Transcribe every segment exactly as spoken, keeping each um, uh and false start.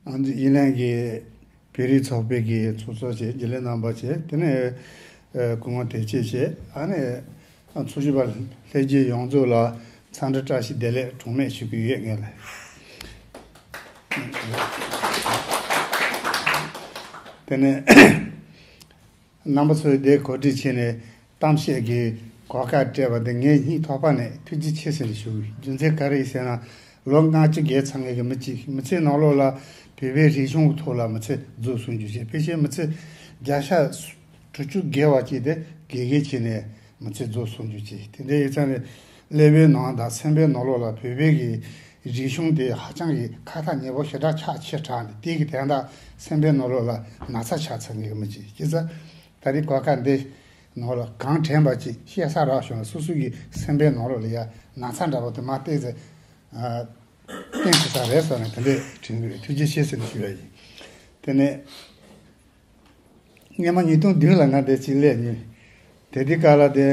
ཨ་ནི་དབྱི་ལན་གྱི་བོད་རིགས་ཚོགས་པའི་གི་ཚོགས་གཙོ་བྱས། རྒྱུན་ལས་རྣམ་པ་བྱས། དེ་ནས་ཨ་སྐུ་ངོ་བདེ་སྐྱིད་བྱས། ཨ་ནི་ཨ་འཚོ་བཞུགས་པ་ལྷན་རྒྱས་ཡོངས་རྫོགས་ལ་འཚམས་འདྲི་བཀྲ་ཤིས་བདེ་ལེགས་གྲངས་མེད་ཞུ་གི་ཡོད། ངས་ལ་དེ་ནས་རྣམ་པ་ཚོས་འདིར་གོ་སྒྲིག་བྱས་ནས་གཏམ་བཤད་ཀྱི་གོ་སྐབས་སྤྲད་པ་འདི་ངས་སྙིང་ཐག་པ་ནས་ཐུགས་རྗེ་ཆེ་ཟེར་ནས་ཞུ། རྒྱུ་མཚན་ག་རེ་ཡིན་ཟེར་ན། ལོ་ལྔ་བཅུ་བརྒལ་ཚར་མཁན་གྱི་མི་གཅིག་མི་ཚེའི་ནང་ལོགས་ལ་བོད་པའི་རིག་གཞུང་གི་ཐོག་ལ་མི་ཚེ་རྫོགས་སོང་རྒྱུ་བྱས། ཕལ་ཆེར་མི་ཚེ་བརྒྱ་ཆ་དྲུག་ཅུ་བརྒལ་བ་ཅིག་དེ་དགེ་རྒན་བྱས་ནས་མི་ཚེ་རྫོགས་སོང་རྒྱུ་བྱས། དེ་འདྲ་ཡིན་ཙང་ནས་ཀླད་པའི་ནང་དང་སེམས་པའི་ནང་ལོགས་ལ་བོད་པའི་གི་རིག་གཞུང་དེ་ཧ་ཅང་གི་ཁ་ཐག་ཉེ་པོ་ཞེ་དྲག་ཆགས་ཆེ་དྲགས་ནས། དེ་གི་དོན་དག་སེམས་པའི་ནང་ལོགས་ལ་ན་ཚ་ཆགས་ཚར་མཁན་གྱི་མི་གཅིག་བྱས་ཙང་། ད་རེས་གོ་སྐབས་འདི་ནང་ལ་གང་དྲན་པ་ཅིག་བཤད་ས་རག་བྱུང་ན། སོ་སོ་གི་སེམས་པའི་ནང་ལོགས་ལ་ཡ་ན་ཚ་འདྲ་པོ་དེ་མར་བཏེགས་ཚེ་ཨ་བསྟན་ཐུབ་ས་རེད་བསམ་ནས་དེ་འདྲས་དྲན་གྱི་ཡོད། ཐུགས་རྗེ་ཆེ་ཟེར་ནས་ཞུ་ཡ་ཡིན། དེ་ནས་སྔོན་མ་ཉིས་སྟོང་བདུན་ལ་ང་འདིར་ཅིག་སླེབས་མྱོང་། དེ་དུས་སྐབས་ལ་དེ་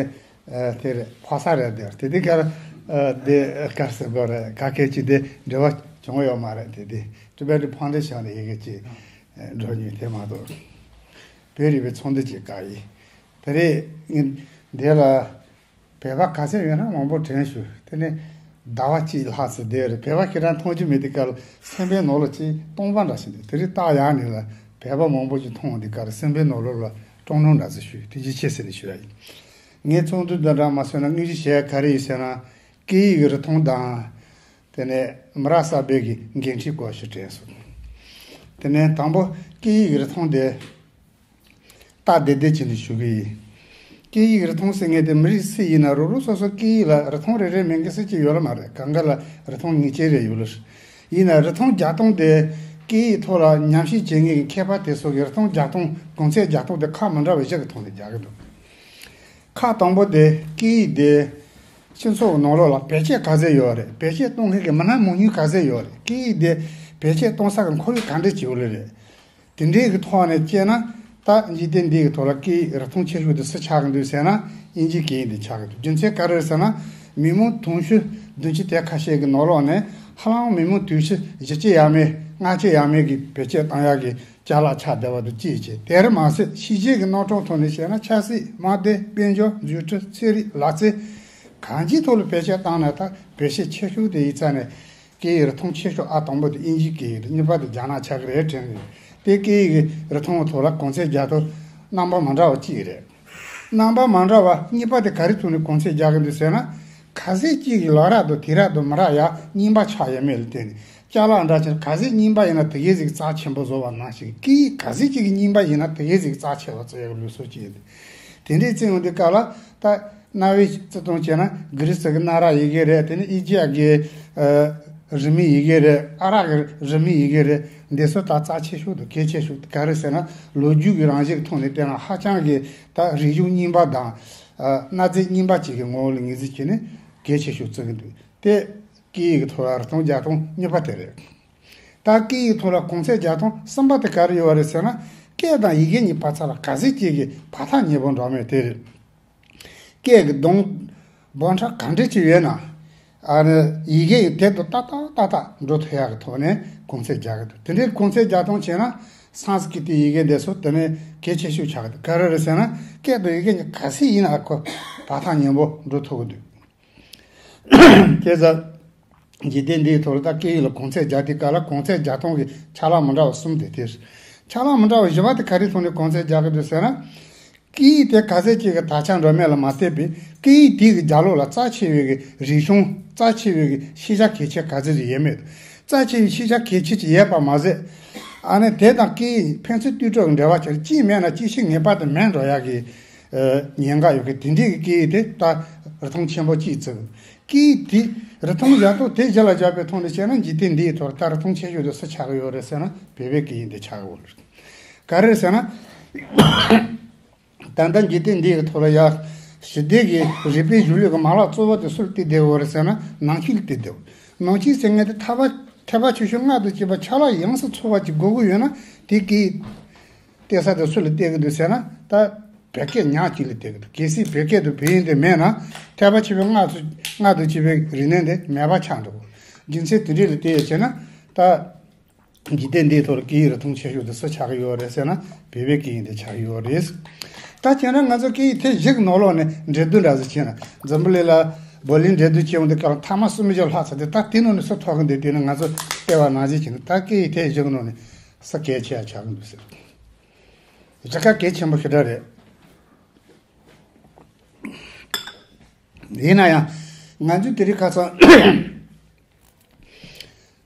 ཨ་དེ་རེད། ཕོ་གསར་རེད། དེ་དེ་དུས་སྐབས་ལ་ཨ་དེ་ག་རེ་ཟེར་དགོས་རེད། ག་གེ་ཅིག་དེ་འབྲེལ་བ་བྱུང་ཡོད་མ་རེད། དེ་དེ་Tibetan Foundation ལ་ཡི་གེ་ཅིག་འགྲོ་མྱོང་། དེ་མ་གཏོགས་བོད་རིག་པའི་ཚོགས་འདུ་ཅིག་ག་ཡིན། དེ་རེད། ངས་འདི་ལ་བོད་པ་ག་ཚད་ཡོད་ན་མང་པོ་དྲན་བྱུང་། དེ་ནས་ཟླ་བ་གཅིག་ལྷག་ཙམ་བསྡད་རེད། བོད་པ་ཁྱེད་རང་མཐོང་རྒྱུ་མེད། དེ་སྐབས་ལ་སེམས་པའི་ནང་ལ་ཅིག་སྟོང་པ་འདྲ་ཞིག་འདུག། དེ་རིང་ཏོག་ཙམ་ཡར་ནས་ལ་བོད་པ་མང་པོ་ཞིག་མཐོང་། དེ་སྐབས་ལ་སེམས་པའི་ནང་ལོགས་ལ་སྤྲོ་སྣང་འདྲ་ཙམ་བྱུང་། ཐུགས་རྗེ་ཆེ་ཟེར་ནས་ཞུ་ཡ་ཡིན། ངས་ཚོགས་འདུ་འདི་འདྲ་མ་བཟོས་ན་དངོས་གཞི་བྱས་ག་རེ་ཡིན་ཟེར་ན། སྐད་ཡིག་གི་རིག་མཐོང་དང་། དེ་ནས་མི་རབས་གསར་པའི་གི་འགན་འཁྲི་སྐོར་ཞིག་དྲན་སོང་། དེ་ནས་དང་པོ་སྐད་ཡིག་གི་རིག་མཐོང་དེ་སྟབས་བདེ་བདེ་བྱས་ནས་ཞུ་གི་ཡིན། སྐད་ཡིག་གི་རིག་མཐོང་ཟེར་མཁན་དེ་མི་རིགས་སུ་ཡིན་ན་རོགས་རོགས་སོ་སོ་སྐད་ཡིག་ལ་རིག་མཐོང་རེ་རེ་མེད་མཁན་སུ་གཅིག་ཡོད་ལ་མ་རེད། གང་ག་ལ་རིག་མཐོང་ངེས་ཅན་རེ་ཡོད་ལ། ཡིན་ན་རིག་མཐོང་རྒྱག་སྟངས་དེ་སྐད་ཡིག་ཐོག་ལ་ཉམས་ཞིབ་བྱེད་མཁན་གྱི་མཁས་པ་དེ་ཚོ་གི་རིག་མཐོང་རྒྱག་སྟངས་གོང་ཚད་རྒྱག་སྟངས་དེ་ཁག་མི་འདྲ་བ་བཞི་གི་ཐོག་ནས་རྒྱག་གི་འདུག། ཁག་དང་པོ་དེ་སྐད་ཡིག་དེ་སྤྱི་ཚོགས་ནང་ལོགས་ལ་བེད་སྤྱོད་ག་ཚད་ཡོད་རེད། བེད་སྤྱོད་གཏོང་མཁན་གྱི་མི་སྣ་མང་ཉུང་ག་ཚད་ཡོད་རེད། སྐད་ཡིག་དེ་བེད་སྤྱོད་གཏོང་ས་གི་ཁོར་ཡུག་ག་འདྲ་ཅིག་ཡོད་ལེ་རེད། དེ་འདྲའི་གི་ཐོག་ནས་བལྟས་ན། ད་འཇིག་རྟེན་འདི་གི་ཐོག་ལ་སྐད་ཡིག་རིག་མཐོང་ཆེ་ཤོས་དེ་སུ་ཆགས་ཀྱི་འདུག་ཟེར་ན། དབྱིན་ཇིའི་སྐད་ཡིག་དེ་ཆགས་ཀྱི་འདུག། རྒྱུ་མཚན་ག་རེ་རེད་ཟེར་ན། མི་མང་དུང་ཕྱུར་བདུན་ཅུ་དེ་ཁ་ཤས་ཀྱི་ནང་ལོགས་ནས་ཧ་ལམ་མི་མང་དུང་ཕྱུར་བཞི་བཅུ་ཡས་མས་ལྔ་བཅུ་ཡས་མས་ཀྱི་བེད་སྤྱོད་བཏང་ཡག་གི་ཅ་ལག་ཆགས་བསྡད་པ་དང་གཅིག་བྱས། དེར་མ་ཟད་ཕྱི་རྒྱལ་གྱི་རྣམ་གྲངས་ཐོག་ནས་བཤད་ན། ཆབ་སྲིད། དམག་དོན། དཔལ་འབྱོར། འཛུགས་སྐྲུན། ཚན་རིག། ལག་རྩལ། གང་ཅིའི་ཐོག་ལ་བེད་སྤྱོད་བཏང་ན། ད་བེད་སྤྱོད་ཆེ་ཤོས་དེ་ཡིན་ཙང་ནས་སྐད་ཡིག་རིག་མཐོང་ཆེ་ཤོས་ཨ་དང་པོ་དེ་དབྱིན་ཇིའི་སྐད་ཡིག་རེད། གཉིས་པ་དེ་རྒྱ་ནག་ཆགས་ཀྱི་རེད་དྲན་གྱི་ཡོད། དེ་སྐད་ཡིག་རིག་མཐོང་གི་ཐོག་ལ་གོང་ཚད་རྒྱག་སྟངས་རྣམ་པ་མ་འདྲ་བ་གཅིག་རེད། རྣམ་པ་མ་འདྲ་བ་གཉིས་པ་དེ་ག་རེ་ཐོག་ནས་གོང་ཚད་རྒྱག་གི་འདུག་ཟེར་ན། གལ་སྲིད་གཅིག་གིས་ལོ་རག་དང་དུས་རག་དང་མི་རག་ཡག་རྙིང་པ་ཆགས་ཡོད་མེད་ལ་བལྟས་ནས། ཅ་ལག་འདྲ་ཆེ་གལ་སྲིད་རྙིང་པ་ཡིན་ན་དེ་གའི་ཟིག་རྩ་ཆེན་པོ་བཟོ་བ་ནང་བཞིན། སྐད་ཡིག་གལ་སྲིད་གཅིག་གི་རྙིང་པ་ཡིན་ན་དེ་གའི་ཟིག་རྩ་ཆེ་བ་བརྩི་ཡག་ལུགས་སྲོལ་གཅིག་ཡོད། དེ་འདྲའི་བརྩི་ཡོང་དུས་སྐབས་ལ། ད་གནའ་བོའི་བརྩི་སྟངས་བྱས་ན། གྷི་རི་སི་གི་གནའ་རབས་ཡི་གེ་རེད། དེ་ནས་ཨི་ཇི་ཡ་གི་ཨ་རི་མོའི་ཡི་གེ་རེད། ཨ་རག་གི་རི་མོའི་ཡི་གེ་རེད། འདི་ཚོ་ད་རྩ་ཆེ་ཤོས་དང་གལ་ཆེ་ཤོས་ག་རེ་ཟེར་ན། ལོ་རྒྱུས་ཀྱི་རང་བཞིན་གྱི་ཐོག་ནས་བལྟས་ན་ཧ་ཅང་གི་ད་རིག་གཞུང་རྙིང་པ་དང་ཨ་གནའ་རྫས་རྙིང་པ་ཅིག་གི་ངོ་བོ་ལ་ངོས་འཛིན་བྱས་ནས་གལ་ཆེ་ཤོས་བརྩི་གི་འདུག། དེ་སྐད་ཡིག་གི་ཐོག་ལ་རིག་མཐོང་རྒྱག་སྟངས་གཉིས་པ་དེ་རེད། ད་སྐད་ཡིག་ཐོག་ལ་གོང་ཚད་རྒྱག་སྟངས་གསུམ་པ་དེ་ག་རེ་ཡོད་རེད་ཟེར་ན། སྐད་དང་ཡི་གེ་གཉིས་བར་ཚ་ལ་གལ་སྲིད་གཅིག་གི་བར་ཐག་ཉེ་པོ་འགྲོ་མེད་དེ་རེད། སྐད་ཀྱི་གདངས་སྦོམ་ཕྲ་ག་འདྲ་ཅིག་ཡོད་ན། ཨ་ནི་ཡི་གེ་ཡི་དེབ་ཏུ་ཏག་ཏག་ཏག་ཏག་འགྲོ་ཐུབ་ཡག་གི་ཐོག་ནས་གོང་ཚད་རྒྱག་གི་འདུག། དེ་འདྲའི་གོང་ཚད་རྒྱག་སྟངས་བྱས་ན། སཾ་སྐྲི་ཏའི་ཡི་གེ་འདི་ཚོ་དེ་ནས་གལ་ཆེ་ཤོས་ཆགས་གི་འདུག། ག་རེ་རེད་ཟེར་ན། སྐད་དང་ཡི་གེ་གཉིས་གལ་སྲིད་ཡིན་ན་ཁོ་བར་ཐག་ཉེ་པོ་འགྲོ་ཐུབ་ཀྱི་འདུག། དེ་ཙང་། འཇིག་རྟེན་འདིའི་ཐོག་ལ་ད་སྐད་ཡིག་ལ་གོང་ཚད་རྒྱག་དུས་སྐབས་ལ་གོང་ཚད་རྒྱག་སྟངས་ཀྱི་ཆ་ལག་མི་འདྲ་བ་གསུམ་དེ་དེ་རེད། ཆ་ལག་མི་འདྲ་བ་བཞི་པ་དེ་ག་རེའི་ཐོག་ནས་གོང་ཚད་རྒྱག་གི་འདུག་ཟེར་ན། སྐད་ཡིག་དེ་ག་ཚད་ཅིག་གི་དར་ཁྱབ་འགྲོ་མིན་ལ་མ་ལྟོས་པའི། སྐད་ཡིག་དེ་གི་རྒྱབ་ལོགས་ལ་རྩ་ཆེ་བའི་གི་རིག་གཞུང་། རྩ་ཆེ་བའི་གི་ཤེས་བྱ་གལ་ཆེ་ག་ཚད་ཅིག་ཡོད་མེད། རྩ་ཆེ་བའི་ཤེས་བྱ་གལ་ཆེ་ཅིག་ཡོད་པ་མ་ཟད། ཨ་ནི་དེ་དང་སྐད་ཡིག་ཕན་ཚུན་ལྟོས་གྲུབ་ཀྱི་འབྲེལ་བ་ཆེ་རུ། གཅིག་མེད་ན་གཅིག་ཤེས་ངེས་པར་དུ་མེད་འགྲོ་ཡག་གི་ཨ་ཉེན་ཁ་ཡོད་གི། དེ་འདྲའི་གི་སྐད་ཡིག་དེ་ད་རིག་མཐོང་ཆེན་པོ་གཅིག་བརྩི། སྐད་ཡིག་དེ་རིག་མཐོང་རྒྱག་སྟངས་དེ་གཞི་ལ་བཞག་པའི་ཐོག་ནས་བཤད་ན། འཇིག་རྟེན་འདིའི་ཐོག་ད་རིག་མཐོང་ཆེ་ཤོས་དེ་སུ་ཆགས་ཀྱི་ཡོད་རེད་ཟེར་ན། བོད་པའི་སྐད་ཡིག་འདི་ཆགས་ཀྱི་ཡོད་རེད། ག་རེ་རེད་ཟེར་ན། ད་ལྟ་འཇིག་རྟེན་འདིའི་ཐོག་ལ་ཡ་ཞི་བདེ་གི་རིག་པའི་གཞུང་ལུགས་ཀྱི་མ་ལག་གཙོ་བོ་དེ་སུ་ལ་བརྟེན་བསྡད་ཡོད་རེད་ཟེར་ན། ནང་ཆོས་ལ་བརྟེན་བསྡད་ཡོད། ནང་ཆོས་ཟེར་མཁན་དེ་ཐེག་པ་ཐེག་པ་ཆེ་ཆུང་སྔགས་དང་བཅས་པ་ཆ་ལག་ཡོངས་སུ་ཚང་བ་ཅིག་དགོས་ཀྱི་ཡོད་ན། དེ་སྐད་ཡིག་བལྟས་ས་དེ་སུ་ལ་བལྟས་ཀྱི་འདུག་ཟེར་ན། ད་བོད་སྐད་ཉག་གཅིག་ལ་བལྟས་ཀྱི་འདུག། གལ་སྲིད་བོད་སྐད་དང་བོད་ཡིག་དེ་མེད་ན། ཐེག་པ་ཆེ་བའི་སྔགས་སུ་སྔགས་དང་བཅས་པའི་རིག་གནས་དེ་མེད་པ་ཆགས་འགྲོ། རྒྱུ་མཚན་དེ་འདྲ་ལ་བལྟས་ཡོད་བྱས་ན། ད་ འཇིག་རྟེན་འདིའི་ཐོག་ལ་སྐད་ཡིག་རིན་ཐང་ཆེ་ཤོས་དེ་སུ་ཆགས་ཀྱི་ཡོད་རེད་ཟེར་ན། བོད་པའི་སྐད་ཡིག་དེ་ཆགས་ཀྱི་ཡོད་རེད། ད་བྱས་ན་ང་ཚོ་སྐད་ཡིག་ཐེངས་བཞི་གི་ནང་ལོགས་ནས་འགྲན་བསྡུར་འདྲ་ཟིག་བྱས་ན། འཛམ་བུ་གླིང་ལ་བོ་ལིའི་འགྲན་བསྡུར་བྱས་ཡོང་དུས་སྐབས་ལ་མཐའ་མ་སུམ་བརྒྱ་ལྷག་ཚར་དུས། ད་དེ་ནང་ནས་སུ་ཐོབ་ཀྱི་འདུག་དེ་ནི་ང་ཚོ་བལྟས་པ་ནང་བཞིན་བྱས་ན། ད་སྐད་ཡིག་ཐེངས་བཞི་གི་ནང་ནས་ས་གལ་ཆེ་ཡ་ཆགས་ཀྱི་འདུག་ཟེར། ཞེ་དྲག་གལ་ཆེན་པོ་ཞེ་དྲག་རེད། ཡིན་ན་ཡང་ང་ཚོས་དེ་རིང་ཁ་སང་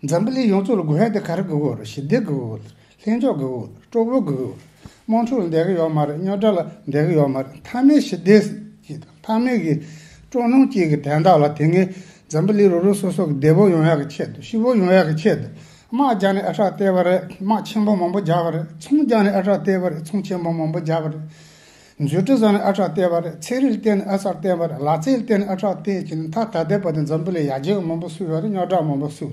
འཛམ་བུ་གླིང་ཡོངས་རྫོགས་ལ་དགོས་ཡ་དེ་ག་རེ་དགོས་ཀྱི་ཡོད་རེད། ཞི་བདེ་དགོས་ཀྱི་ཡོད་རེད། ལྷིང་འཇགས་དགོས་ཀྱི་ཡོད་རེད། སྤྲོ་པོ་དགོས་ཀྱི་ཡོད་རེད། དམག་འཁྲུག་ལ་འདོད་ཀྱི་ཡོད་མ་རེད། རྙོག་དྲ་ལ་འདོད་ཀྱི་ཡོད་མ་རེད། མཐའ་མའི་ཞི་བདེ་ཅིག་དང་མཐའ་མའི་གི་སྤྲོ་སྣང་ཅིག་གི་དོན་དག་ལ། དེ་སྔའི་འཛམ་བུ་གླིང་རོ་རོ་སོ་སོ་གི་བདེ་པོ་ཡོང་ཡག་གི་ཆེད་དུ། སྐྱིད་པོ་ཡོང་ཡག་གི་ཆེད་དུ། དམག་རྒྱག་ནས་ཨ་ཁྲག་སྟེར་བ་རེད། དམག་ཆེན་པོ་མང་པོ་རྒྱག་པ་རེད། ཚོང་རྒྱག་ནས་ཨ་ཁྲག་སྟེར་བ་རེད། ཚོང་ཆེན་པོ་མང་པོ་རྒྱག་པ་རེད། མཛོད་འབྲེལ་བཟོས་ནས་ཨ་ཁྲག་སྟེར་བ་རེད། ཚན་རིག་ལ་བརྟེན་ནས་ཨ་ཁྲག་སྟེར་བ་རེད། ལག་རྩལ་ལ་བརྟེན་ནས་ཨ་ཁྲག་སྟེར་བྱས་ནས། ད་ད་ལྟའི་བར་དུ་འཛམ་བུ་གླིང་ཡར་རྒྱས་མང་པོ་བཟོས་ཡོད་རེད། རྙོག་དྲ་མང་པོ་བཟོས་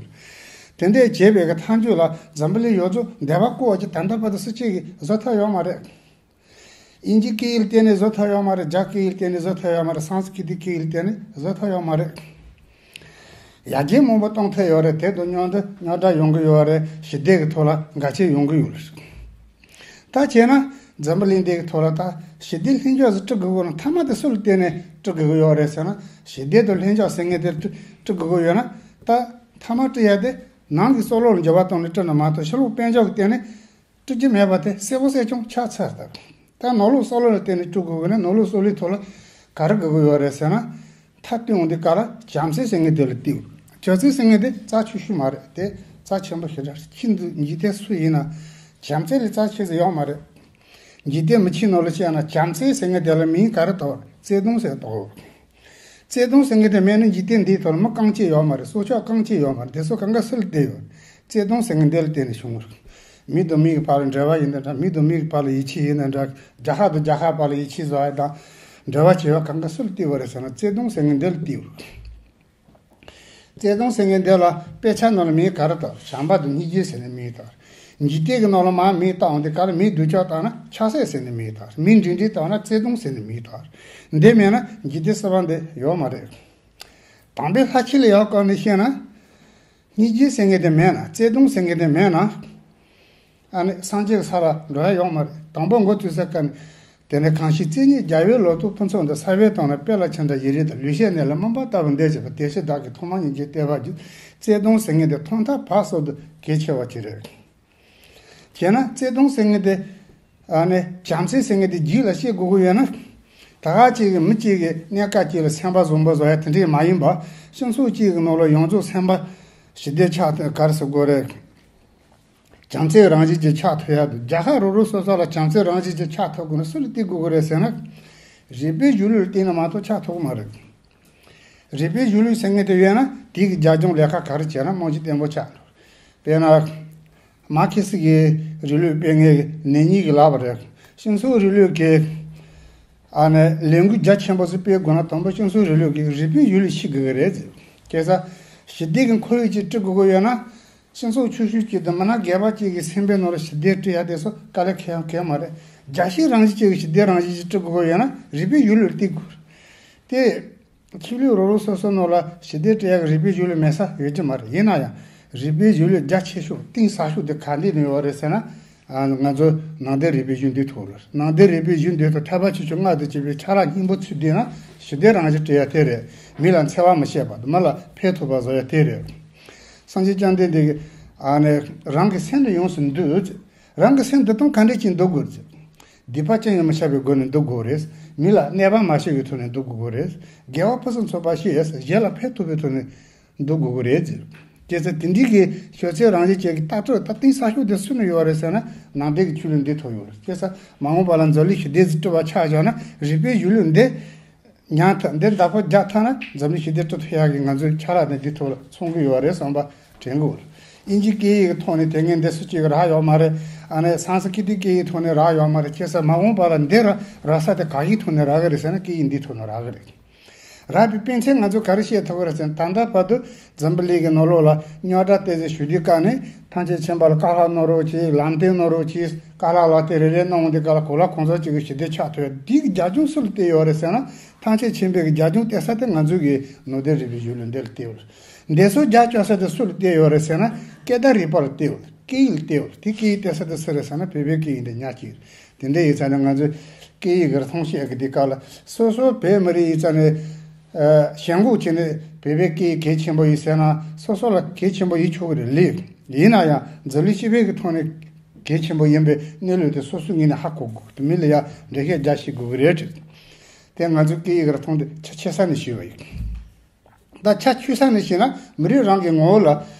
རེད། དེ་འདྲས་བྱས་པའི་གི་མཐའ་མཇུག་ལ་འཛམ་བུ་གླིང་ཡོངས་རྫོགས་བདེ་བ་བསྐོར་བ་ཅིག་ད་ལྟ་བར་དུ་སུ་གཅིག་གིས་བཟོ་ཐུབ་ཡོད་མ་རེད། དབྱིན་ཇིའི་སྐད་ཡིག་ལ་བརྟེན་ནས་བཟོ་ཐུབ་ཡོད་མ་རེད། རྒྱ་སྐད་ཡིག་ལ་བརྟེན་ནས་བཟོ་ཐུབ་ཡོད་མ་རེད། སཾ་སྐྲྀ་ཏའི་སྐད་ཡིག་ལ་བརྟེན་ནས་བཟོ་ཐུབ་ཡོད་མ་རེད། ཡར་རྒྱས་མང་པོ་གཏོང་ཐུབ་ཡོད་རེད། དེ་དང་མཉམ་དུ་རྙོག་དྲ་ཡོང་གི་ཡོད་རེད། ཞི་བདེ་གི་ཐོག་ལ་འགལ་རྐྱེན་ཡོང་གི་ཡོད་རེད། ད་བྱས་ན་འཛམ་བུ་གླིང་འདི་གི་ཐོག་ལ་ད་ཞི་བདེ་ལྷིང་འཇགས་ཟིག་སྐྲུན་དགོས་ཀྱི་ན། མཐའ་མ་དེ་སུ་ལ་བརྟེན་ནས་སྐྲུན་དགོས་ཀྱི་ཡོད་རེད་ཟེར་ན། ཞི་བདེ་དང་ལྷིང་འཇགས་ཟེར་མཁན་དེ་སྐྲུན་སྐྲུན་དགོས་ཀྱི་ཡོད་ན། ད་མཐའ་མ་སྐྲུན་ཡ་དེ་ནང་གི་སྲོག་ལོ་ལ་འགྱུར་བ་གཏོང་ནས་སྐྲུན་ན་མ་གཏོགས། ཕྱི་ལོགས་དཔལ་འབྱོར་གྱི་སྟེང་ནས་སྐྲུན་རྒྱུ་མེད་པ་དེ་གསལ་པོ་གསལ་རྐྱང་ཆགས་ཚར་ད། ད་ནང་ལོགས་སྲོག་ལོ་ལ་བརྟེན་ནས་སྐྲུན་དགོས་ཀྱི་ན། ནང་ལོགས་སྲོག་ལོའི་ཐོག་ལ་ག་རེ་དགོས་ཀྱི་ཡོད་རེད་ཟེར་ན། མཐའ་སྟོན་འོང་དུས་སྐབས་ལ་བྱམས་བརྩེ་ཟེར་མཁན་དེ་ལ་བལྟས་དགོས། བྱམས་བརྩེ་ཟེར་མཁན་དེ་རྩ་ཆེ་ཤོས་མ་རེད། དེ་རྩ་ཆེན་པོ་ཞེ་དྲག་རེད། ཁྱེད་འདི་འཇིག་རྟེན་སུ་ཡིན་ན་བྱམས་བརྩེ་ལས་རྩ་ཆེ་ཟིག་ཡོད་མ་རེད། འཇིག་རྟེན་མི་ཆེན་ནང་ལ་བཤད་ན། བྱམས་བརྩེ་ཟེར་མཁན་དེ་ལ་མིང་ག་རེ་བཏགས་རེད། བརྩེ་དུང་ཟེར་བཏགས་ཡོད་རེད། བརྩེ་དུང་ཟེར་མཁན་དེ་མེད་ན་འཇིག་རྟེན་འདིའི་ཐོག་ལ་མི་རྐང་གཅིག་ཡོད་མ་རེད། སྲོག་ཆགས་རྐང་གཅིག་ཡོད་མ་རེད། དེ་ཚོ་གང་ག་སུ་ལ་བརྟེན་ཡོད་རེད། བརྩེ་དུང་ཟེར་མཁན་འདི་ལ་བརྟེན་ནས་བྱུང་བ་རེད། མི་དང་མི་གི་བར་ལ་འབྲེལ་བ་ཡིན་ན་འདྲ། མི་དང་མི་གི་བར་ལ་ཡིད་ཆེས་ཡིན་ན་འདྲ། རྒྱལ་ཁབ་དང་རྒྱལ་ཁབ་བར་ལ་ཡིད་ཆེས་བཟོ་ཡ་དང་འབྲེལ་བ་བྱེད་པ་གང་ག་སུ་ལ་བརྟེན་པ་རེད་ཟེར་ན། བརྩེ་དུང་ཟེར་མཁན་འདི་ལ་བརྟེན་ཡོད་རེད། བརྩེ་དུང་ཟེར་མཁན་འདི་ལ་དཔེ་ཆ་ནང་ལ་མིང་ག་རེ་བཏགས། བྱམས་པ་དང་སྙིང་རྗེ་ཟེར་ནས་མིང་བཏགས། འཇིག་རྟེན་གྱི་ནང་ལ་མར་མིང་བཏགས་འོང་དུས་སྐབས་ལ། མི་སྡུག་ཅག་བཏགས་ན་ཆགས་སྲེད་ཟེར་ནས་མིང་བཏགས། མི་འགྲིག་འགྲིག་བཏགས་ན་བརྩེ་དུང་ཟེར་ནས་མིང་བཏགས། འདི་མེད་ན་འཇིག་རྟེན་གསར་པ་འདི་ཡོད་མ་རེད། དམ་པའི་ལྷ་ཆོས་ལ་ཡག་བཀར་ནས་བཤད་ན། སྙིང་རྗེ་ཟེར་མཁན་དེ་མེད་ན། བརྩེ་དུང་ཟེར་མཁན་དེ་མེད་ན། ཨ་ནི་སངས་རྒྱས་ཀྱི་ས་ལ་འགྲོ་ཡ་ཡོད་མ་རེད། དང་པོ་འགོ་བཙུགས་ས་ཀ་ནས། དེ་ནས་གང་ཞིག་བརྩེ་ཉིད་རྒྱལ་བའི་ལོ་ཏོག་ཕུན་ཚོགས་འདི། ས་བོན་དང་ནི་སྤེལ་ལ་ཕྱིན་དང་ཡིད་རིག་དང་། ལུས་ཤེས་གནས་ལ་སྨིན་པ་ལྟ་བུར་འདོད་བྱེད་པ། དེ་ཕྱིར་བདག་གིས་ཐོག་མར་སྙིང་རྗེ་བསྟོད་པར་བགྱི། བརྩེ་དུང་ཟེར་མཁན་དེ་ཐོག་མཐའ་བར་གསུམ་དུ་གལ་ཆེ་བ་ཅིག་རེད། བྱས་ན་བརྩེ་དུང་ཟེར་མཁན་དེ། ཨ་ནི་བྱམས་བརྩེ་ཟེར་མཁན་དེ་རྒྱུད་ལ་སྐྱེ་དགོས་ཀྱི་ཡོད་ན། ད་ག་ཅིག་གི་མི་གཅིག་གི་གནས་སྐབས་གཅིག་ལ་སེམས་པ་བཟང་པོ་བཟོ་ཡ་དེ་འདྲས་མ་ཡིན་པ། སྤྱི་ཚོགས་གཅིག་གི་ནང་ལ་ཡོངས་རྫོགས་སེམས་པ་ཞི་བདེ་ཆགས་ཐུབ། ག་རེ་ཟེར་དགོས་རེད། བྱམས་བརྩེའི་རང་བཞིན་ཅིག་ཆགས་ཐུབ་ཡ་དང་། རྒྱལ་ཁབ་རོ་རོ་སོ་སོ་ལ་བྱམས་བརྩེའི་རང་བཞིན་ཅིག་ཆགས་ཐུབ་དགོས་ན་སུ་ལ་བརྟེན་དགོས་ཀྱི་རེད་ཟེར་ན། རིག་པའི་གཞུང་ལུགས་ལ་བརྟེན་ན་མ་གཏོགས་ཆགས་ཐུབ་ཀྱི་མ་རེད། རིག་པའི་གཞུང་ལུགས་ཟེར་མཁན་དེ་ཡོད་ན། དེ་གི་རྒྱབ་ལྗོངས་ལས་ཀ་ག་རེ་བྱས་ན་རྨང་གཞི་བརྟན་པོ་ཆགས་འགྲོ། དཔེར་ན། མར་ཁེ་སི་གི་རིང་ལུགས་སྤེལ་མཁན་ནེ་ཉིན་གྱིས་ལབ་པ་རེད། སྤྱི་ཚོགས་རིང་ལུགས་ཀྱི་ཨ་ནི་ལས་འགུལ་རྒྱ་ཆེན་པོ་ཞིག་སྤེལ་དགོས་ན། དང་པོ་སྤྱི་ཚོགས་རིང་ལུགས་ཀྱི་རིག་པའི་གཞུང་ལུགས་ཤེས་དགོས་ཀྱི་རེད་ཟེར། བྱས་ཙང་ཞི་བདེ་གི་ཁོར་ཡུག་ཅིག་སྐྲུན་དགོས་ཀྱི་ཡོད་ན། སྤྱི་ཚོགས་ཆུང་ཤོས་ཅིག་དང་མིན་ན་སྒེར་པ་ཅིག་གི་སེམས་པའི་ནང་ལ་ཞི་བདེ་སྐྲུན་ཡ་དེ་ཚོ་དཀའ་ལས་ཁག་ཡང་ཁག་མ་རེད། རྒྱལ་སྤྱིའི་རང་བཞིན་ཅན་གྱི་ཞི་བདེའི་རང་བཞིན་ཅིག་སྐྲུན་དགོས་ཀྱི་ཡོད་ན་རིག་པའི་གཞུང་ལུགས་ལ་བརྟེན་དགོས་རེད། དེ། ཆོས་ལུགས་རོ་རོ་སོ་སོ་ནང་ལ་ཞི་བདེ་སྐྲུན་ཡག་གི་རིག་པའི་གཞུང་ལུགས་མེད་ས་ཡོད་ཀྱི་མ་རེད། ཡིན་ན་ཡང་རིག་པའི་གཞུང་ལུགས་རྒྱ་ཆེ་ཤོས་གཏིང་ཟབ་ཤོས་དེ་ག་འདི་ནས་ཡོད་རེད་ཟེར་ན། ཨ། ང་ཚོ་ནང་བསྟན་རིག་པའི་གཞུང་འདི་ཐོག་ལ། ནང་བསྟན་རིག་པའི་གཞུང་འདི་ཐོག་ཐེག་པ་ཆེ་ཆུང་ལྔ་དང་བཅས་པའི་ཆ་ལག་སྙིང་པོ་ཚུད་བསྡད་ན་ཞི་བདེ་རང་བཞིན་སྐྲུན་ཡག་དེ་རེད། མི་ལ་འཚེ་བ་མི་བྱེད་པ་དང་། མི་ལ་ཕན་ཐོགས་པ་བཟོ་ཡག་དེ་རེད། སངས་རྒྱས་བཅོམ་ལྡན་འདས་ཀྱིས་ཨ་ནི་རང་གི་སེམས་ལ་ཡོངས་སུ་འདུད། རང་གི་སེམས་འདི་དང་ག་འདྲ་ཅིག་འདུལ་དགོས་རེད། སྡིག་པ་ཅི་ཡང་མི་བྱ་བའི་སྒོ་ནས་འདུལ་དགོས་རེད། མི་ལ་གནོད་པ་མ་བྱས་པའི་ཐོག་ནས་འདུལ་དགོས་རེད། དགེ་བ་ཕུན་སུམ་ཚོགས་པ་བྱས། གཞན་ལ་ཕན་ཐོགས་པའི་ཐོག་ནས་འདུལ་དགོས་ཀྱི་རེད་ཟེར། བྱས་ཙང་དེ་འདྲའི་གི་ཤོད་ཚད་རང་བཞིན་ཅན་གྱི་ལྟ་གྲུབ་ད་གཏིང་ཟབ་ཤོས་དེ་སུ་ནས་ཡོད་རེད་ཟེར་ན། ནང་བསྟན་གྱི་ཆོས་ལུགས་འདི་ཐོག་ཡོད་རེད། བྱས་ཙང་མ་འོངས་པ་ལ་འཛམ་གླིང་ཞི་བདེ་ཟིག་སྐྲུན་པ་ཆ་བཞག་ན། རིག་པའི་གཞུང་ལུགས་འདི་ཉར་ཐུབ། འདི་བདག་པོ་རྒྱག་ཐུབ་ན་འཛམ་གླིང་ཞི་བདེ་སྐྲུན་ཐུབ་ཡག་གི་ང་ཚོའི་ཆ་ལག་དེ་འདི་ཐོག་ལ་ཚང་གི་ཡོད་རེད་བསམ་པ་དྲན་གི་ཡོད་རེད། དབྱིན་ཇིའི་སྐད་ཡིག་གི་ཐོག་ནས་དེ་སྔ་འདི་སུ་གཅིག་གིས་རག་ཡོད་མ་རེད། ཨ་ནི་སཾ་སྐྲྀ་ཏའི་སྐད་ཡིག་ཐོག་ནས་རག་ཡོད་མ་རེད། བྱས་ཙང་མ་འོངས་པ་ལ་འདི་ར་རག་ས་དེ་ག་གི་ཐོག་ནས་རག་གི་རེད་ཟེར་ན། སྐད་ཡིག་འདིའི་ཐོག་ནས་རག་གི་རེད། རག་པའི་དཔེ་མཚོན་ང་ཚོས་ག་རེ་བཤད་ཐུབ་ཀྱི་རེད་ཟེར་ན། ད་ལྟ་བར་དུ་འཛམ་བུ་གླིང་གི་ནང་ལོགས་ལ་རྙོག་དྲ་དེ་ཚོ་ཞུ་དུས་སྐབས་ནས། ཐམས་ཅད་མཁྱེན་པ་ལ་བཀའ་སློབ་གནང་རོགས་གྱིས། ལམ་སྟོན་གནང་རོགས་གྱིས། བཀའ་སློབ་ལག་དེབ་རེ་རེ་གནང་འོང་དུས་སྐབས་ལ། གང་ལ་གང་འཚམ་ཅིག་གི་ཞི་བདེ་ཆགས་ཐུབ་ཡ་དེའི་རྒྱབ་ལྗོངས་སུ་ལ་བལྟས་ཡོད་རེད་ཟེར་ན། ཐམས་ཅད་མཁྱེན་པའི་རྒྱབ་ལྗོངས་བལྟས་ས་དེ་ང་ཚོའི་གི་ནང་བསྟན་རིག་པའི་གཞུང་ལུགས་འདི་ལ་བལྟས་ཡོད་རེད། འདི་ཚོ་རྒྱབ་སྐྱོར་ས་དེ་སུ་ལ་བལྟས་ཡོད་རེད་ཟེར་ན། སྐད་བརྡ་རིག་པ་ལ་བལྟས་ཡོད་རེད། སྐད་ཡིག་ལ་བལྟས་ཡོད། དེ་སྐད་ཡིག་བལྟས་ས་དེ་སུ་རེད་ཟེར་ན་བོད་པའི་སྐད་ཡིག་འདི་ཉག་གཅིག་རེད། དེ་འདྲ་ཡིན་ཙང་ནས་ང་ཚོས་སྐད་ཡིག་གི་རིག་མཐོང་བཤད་གི་དེ་སྐབས་ལ་སོ་སོ་བོད་མི་རིགས་ཡིན་ཙང་ནས་ཞེན་ཁོག་བྱས་ནས་བོད་པའི་སྐད་ཡིག་གལ་ཆེན་པོ་ཡིན་ཟེར་ན་སོ་སོ་ལ་གལ་ཆེན་པོ་ཡིན་ཆོག་གི་རེད། ལེགས། ཡིན་ན་ཡང་འཛམ་གླིང་སྤྱི་པའི་གི་ཐོག་ནས་གལ་ཆེན་པོ་ཡིན་པའི་གནས་ལུགས་དེ་སོ་སོའི་ངོས་ནས་ཧ་གོ་དགོས། དེ་མི་ལ་ཡང་འགྲེལ་བཤད་རྒྱག་ཤེས་དགོས་གི་རེད་དྲན། དེ་ང་ཚོའི་སྐད་ཡིག་རིག་མཐོང་དེ་ཆ་ཆེ་ས་ནས་ཞུས་པ་ཡིན། ད་ཆ་ཆུད་ས་ནས་བཤད་ན་མི་རིགས་རང་གི་ངོ་བོ་ལ་